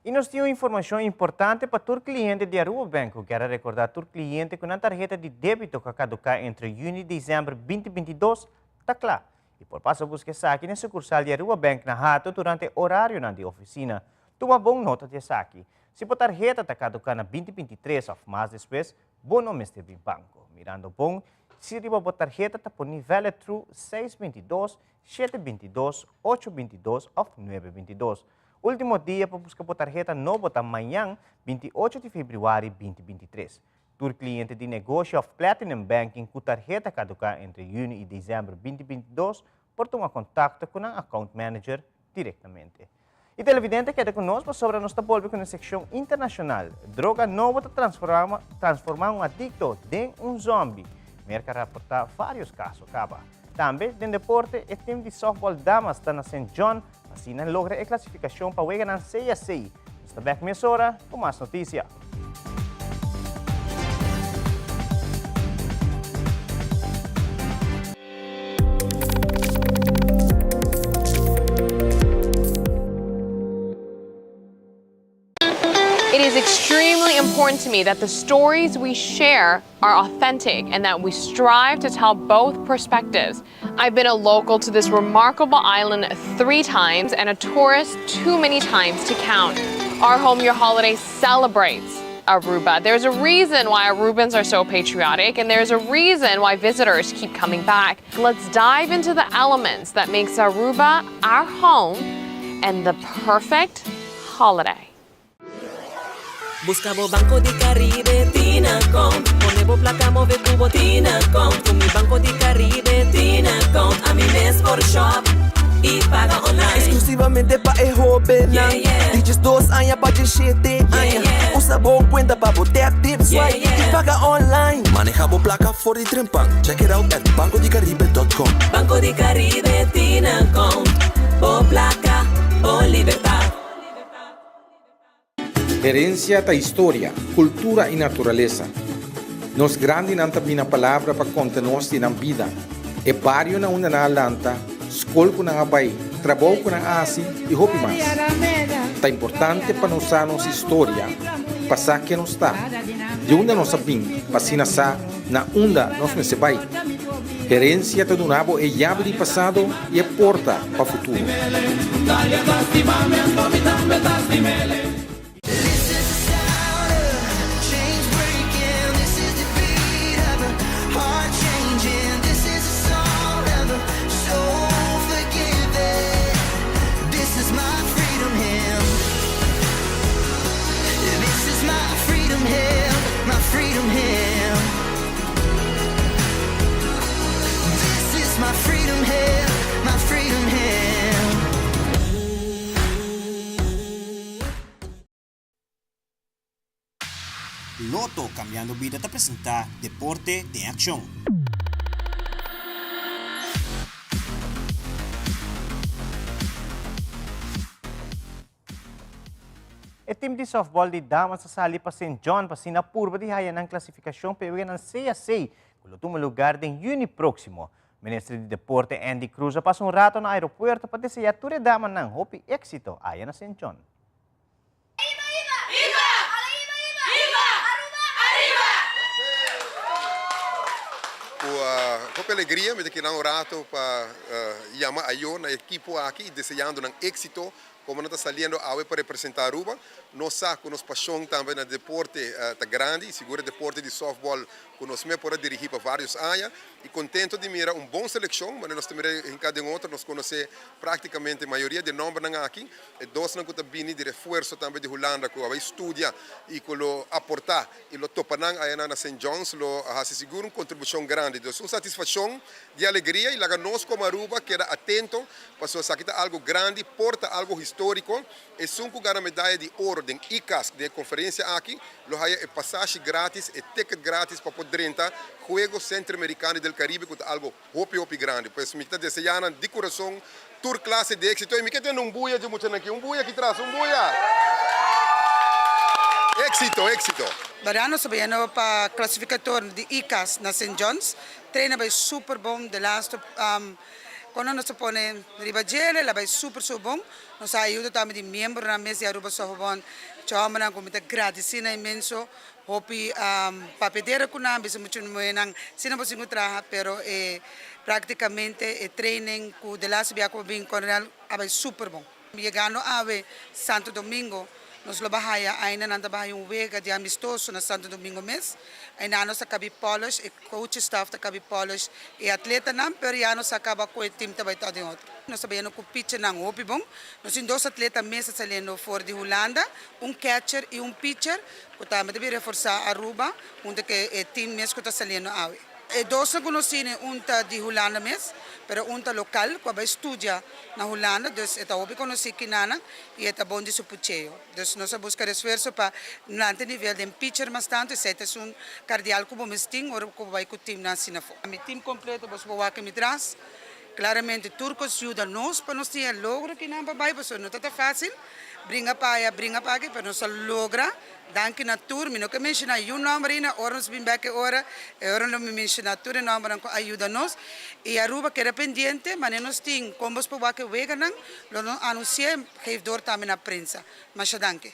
I nos tin un informashon importante pa tur kliente di Aruba Bank ku kier a rekordá tur kliente ku nan tarheta di débito ku a kaduká entre yüni i desèmber 2022 ta kla i por pasa buska esaki na e sukursal di Aruba Bank na Hato durante orarionan di ofisina. Tuma bon nota di esaki. Si bo tarheta ta kaduká na 2023 òf mas despues, bo no mester bin banko. Mirando bon, si riba bo tarheta ta poni valid through seis bintidos, shete bintidos, ocho bintidos òf nuebe bintidos. Ultimo dia pa buska bo tarheta nobo ta mañan, 28 di febrüari 2023. Tur kliente di negoshi òf Platinum Banking ku tarheta kaduká entre yüni i desèmber 2022 por tuma kontakto ku nan account manager direktamente. I televidente keda ku nos pasobra nos ta bolbe ku nos sekshon internashonal. Droga nobo ta transforma transformá un adikto den un zòmbi. Merka a raportá vários kaso kaba. Tambe den deporte e tim di sòftbòl damas ta na Sint John Asina logra e klasifikashon pa weganan CSC. Nos ta bèk mesora ku mas notisia. It is extremely important to me that the stories we share are authentic and that we strive to tell both perspectives. I've been a local to this remarkable island three times and a tourist too many times to count. Our Home Your Holiday celebrates Aruba. There's a reason why Arubans are so patriotic and there's a reason why visitors keep coming back. Let's dive into the elements that makes Aruba our home and the perfect holiday. Busca bo Banco di Caribe tin account Pone bo placa move cu bo tin account Cu mi Banco di Caribe tin account Ami mes por shop y paga online Exclusivamente pa e hobennan Di diesdos aña pa diesshete aña Usa bo cuenta pa bo tap tip swipe y paga online Maneha bo placa for di trempan Check it out at bancodicaribe dot com. Banco di Caribe tin account Bo placa, bo libertad. Herencia ta historia, cultura y naturalesa. Nos grandinan ta bina palabra pa conta nos di nan bida, e bario na unda nan a lanta, scol cu nan a bay, trabou cu nan a haci y hopi mas. Ta importante pa nos sa nos historia, pa sa ken nos ta, di unda nos a bin pa asina sa na unda nos mester bay. Herencia ta duna bo e yabi di pasado y e porta pa futuro. Lotto Cambiando Bida ta presenta Deporte den Accion. E tim di softball di damas a sali pa Sint John pa asina purba di haya nan klasifikashon pa e weganan CAC ku lo tuma lugar den yüni próksimo. Minister di Deporte Endy Croes a pasa un rato na aeropuerto pa deseá tur e damanan hopi éksito aya na Sint John. Ku hopi alegria mi ta keda un rato pa yama ayo na e ekipo aki i deseando nan éksito. Como nan ta saliendo awe pa representa Aruba, nos sa cu nos pasion tambe na deporte ta grandi y sigur e deporte di softball cu nos me por a dirigi pa varios aña y contento di mira un bon seleccion, manera nos ta mira hinca den otro, nos conoce practicamente mayoria di e nombernan aki, e dosnan cu ta bini di refuerzo tambe di Hulanda cu a bay studia y cu lo aporta y lo topa nan ayanan na Saint John's lo haci sigur un contribucion grandi. Dus un satisfaccion di alegria y laga nos como Aruba keda atento pasobra esaki ta algo grandi, por ta algo historico. Esun cu gana medaya di oro den ICASC den e conferencia aki lo haya e pasashi gratis, e ticket gratis pa por drenta Juegos Centroamericano y del Caribe cu ta algo hopi hopi grandi. Pues mi ta desea nan di curason tur clase di exito y mi ke tende un buya dje muchanan aki, un buya aki tras, un buya! Exito, exito! Berdad nos ta bayendo pa clasificatorio di ICASC na Saint John's. Train a bay super bon de laatste cuando nos a pone riba djele el a bay super super bon. Nos a ayuda tambe di miembronan mes di Aruba Softball Bond hombernan cu mi ta gradici nan inmenso hopi papia dera cu nan bisa mucho muhernan si nan por sin cu traha pero e practicamente e training cu de laatste bia cu a bin Coronel a bay super bon. Yegando awe Santo Domingo nos lo bahaya ainda nan ta bahaya un wega di amistoso na Santo Domingo mes. Ainda nos ta kabi polish, e coach staff ta kabi polish e atletanan pero ya nos a kaba ku e team ta bai ta den otro. Nos ta bayendo ku pitchernan hopi bon. Nos tin dos atleta mes ta saliendo for di Hulanda, un catcher i un pitcher ku tambe ta bin reforsa Aruba hunto ku e team mes ku ta saliendo awe. E dosnan ku nos tene un ta di Hulanda mes, pero un ta lokal ku a bai studia na Hulanda, dus e ta hopi konosí kinanan i e ta bon di su pucheo. Dus nos a buska resfuerso pa lanta nivel den pitcher mas tantu, esei ta esun kardial ku bo mes tin ora ku bo bai ku timnan asina afó. Mi tim kompleto boso por wak mi tras, klaramente tur kos yuda nos pa nos tin e logro kinan pa bai, pasobra no ta ta fásil bringa pa aya bringa pa aki, pero nos a logra. Danki na tur, mi no ke menshona yu nomber ainda, ora nos bin bek e ora, e ora lo mi menshona tur e nombernan ku a yuda nos. I Aruba keda pendiente, manera nos tin kon bos por wak e weganan, lo nos anunsi'é, geef door tambe na prensa. Masha danki.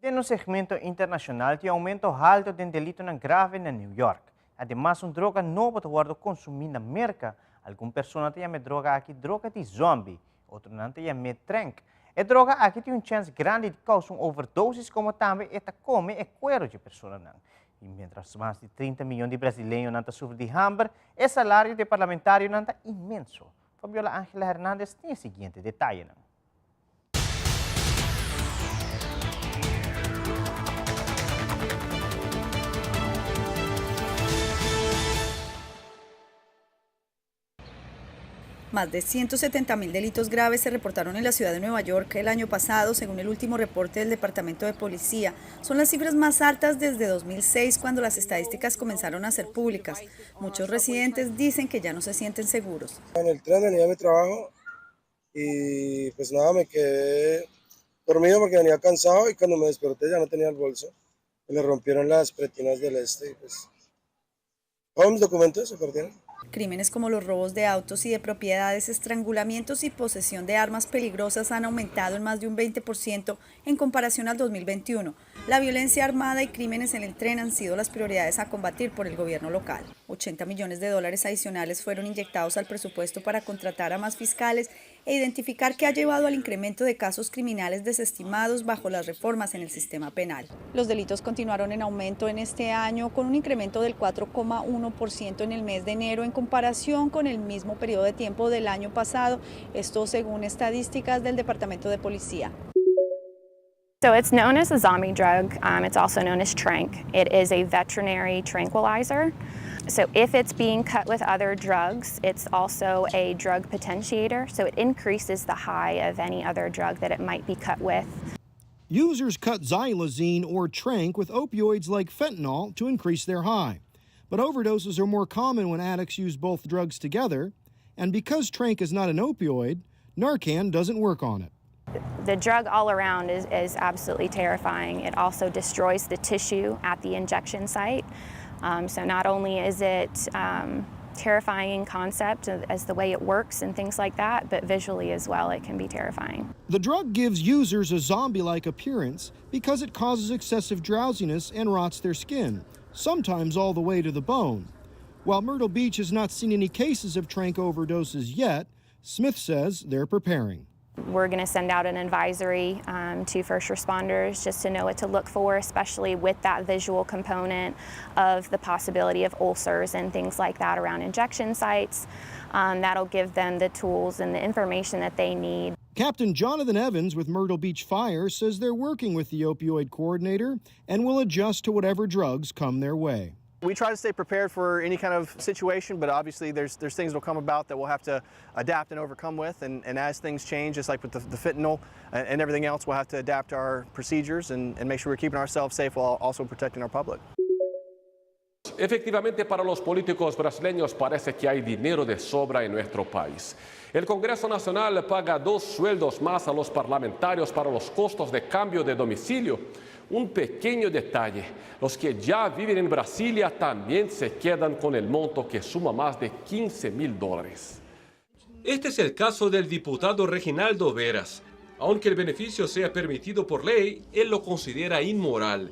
Den un segmento internashonal tin oumento halto den delitonan grave na New York. Ademas un droga nobo ta wòrdu konsumí na Merka. Algun persona ta yama e droga aki droga di zòmbi, otronan ta yam'é trank. E droga aki tin un chèns grandi di kousa un overdosis komo tambe e ta kome e kuero dje personanan. I miéntras mas di 30 miyon di brasileñonan ta sufri di hamber, e salario di e parlamentarionan ta inmenso. Fabiola Angela Hernandez tin e siguiente detayenan. Más de 170 mil delitos graves se reportaron en la ciudad de Nueva York el año pasado, según el último reporte del Departamento de Policía. Son las cifras más altas desde 2006, cuando las estadísticas comenzaron a ser públicas. Muchos residentes dicen que ya no se sienten seguros. En el tren venía mi trabajo y pues nada, me quedé dormido porque venía cansado y cuando me desperté ya no tenía el bolso. Me le rompieron las pretinas del este y pues todos mis documentos se perdieron. Crímenes como los robos de autos y de propiedades, estrangulamientos y posesión de armas peligrosas han aumentado en más de un 20% en comparación al 2021. La violencia armada y crímenes en el tren han sido las prioridades a combatir por el gobierno local. 80 millones de dólares adicionales fueron inyectados al presupuesto para contratar a más fiscales e identificar qué ha llevado al incremento de casos criminales desestimados bajo las reformas en el sistema penal. Los delitos continuaron en aumento en este año con un incremento del 4,1% en el mes de enero en comparación con el mismo periodo de tiempo del año pasado, esto según estadísticas del Departamento de Policía. So it's known as a zombie drug. Um, it's also known as trank. It is a veterinary tranquilizer. So if it's being cut with other drugs, it's also a drug potentiator. So it increases the high of any other drug that it might be cut with. Users cut xylazine or trank with opioids like fentanyl to increase their high. But overdoses are more common when addicts use both drugs together, and because trank is not an opioid, Narcan doesn't work on it. The drug all around is, is absolutely terrifying. It also destroys the tissue at the injection site. Um, so not only is it um, terrifying concept as the way it works and things like that, but visually as well, it can be terrifying. The drug gives users a zombie like appearance because it causes excessive drowsiness and rots their skin, sometimes all the way to the bone. While Myrtle Beach has not seen any cases of trank overdoses yet, Smith says they're preparing. We're going to send out an advisory um, to first responders just to know what to look for, especially with that visual component of the possibility of ulcers and things like that around injection sites. Um, that'll give them the tools and the information that they need. Captain Jonathan Evans with Myrtle Beach Fire says they're working with the opioid coordinator and will adjust to whatever drugs come their way. We try to stay prepared for any kind of situation, but obviously there's, there's things that will come about that we'll have to adapt and overcome with. And, and as things change, just like with the, the fentanyl and, and everything else, we'll have to adapt our procedures and, and make sure we're keeping ourselves safe while also protecting our public. Efectivamente, para los políticos brasileños parece que hay dinero de sobra en nuestro país. El Congreso Nacional paga dos sueldos más a los parlamentarios para los costos de cambio de domicilio. Un pequeño detalle, los que ya viven en Brasilia también se quedan con el monto que suma más de 15 mil dólares. Este es el caso del diputado Reginaldo Veras. Aunque el beneficio sea permitido por ley, él lo considera inmoral.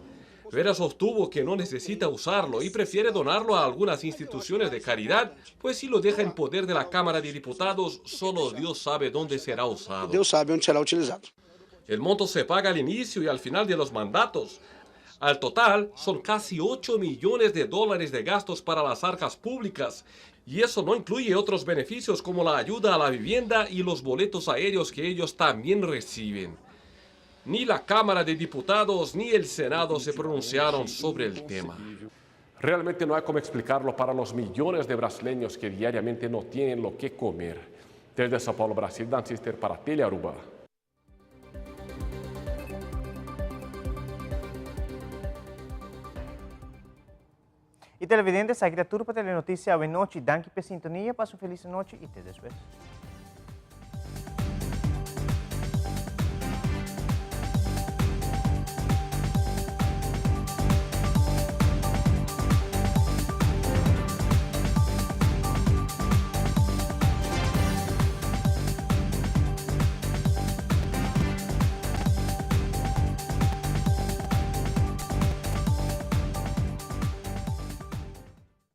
Vera sostuvo que no necesita usarlo y prefiere donarlo a algunas instituciones de caridad, pues si lo deja en poder de la Cámara de Diputados, solo Dios sabe dónde será usado. Dios sabe dónde será utilizado. El monto se paga al inicio y al final de los mandatos. Al total, son casi 8 millones de dólares de gastos para las arcas públicas. Y eso no incluye otros beneficios como la ayuda a la vivienda y los boletos aéreos que ellos también reciben. Ni la Cámara de Diputados ni el Senado se pronunciaron sobre el tema. Realmente no hay cómo explicarlo para los millones de brasileños que diariamente no tienen lo que comer. Desde São Paulo, Brasil, Dan Sister para Telearuba. Y televidente, esaki ta tur pa Telenoticia awe nochi. Danki p'e sintonia, pasa un feliz nochi y te despues.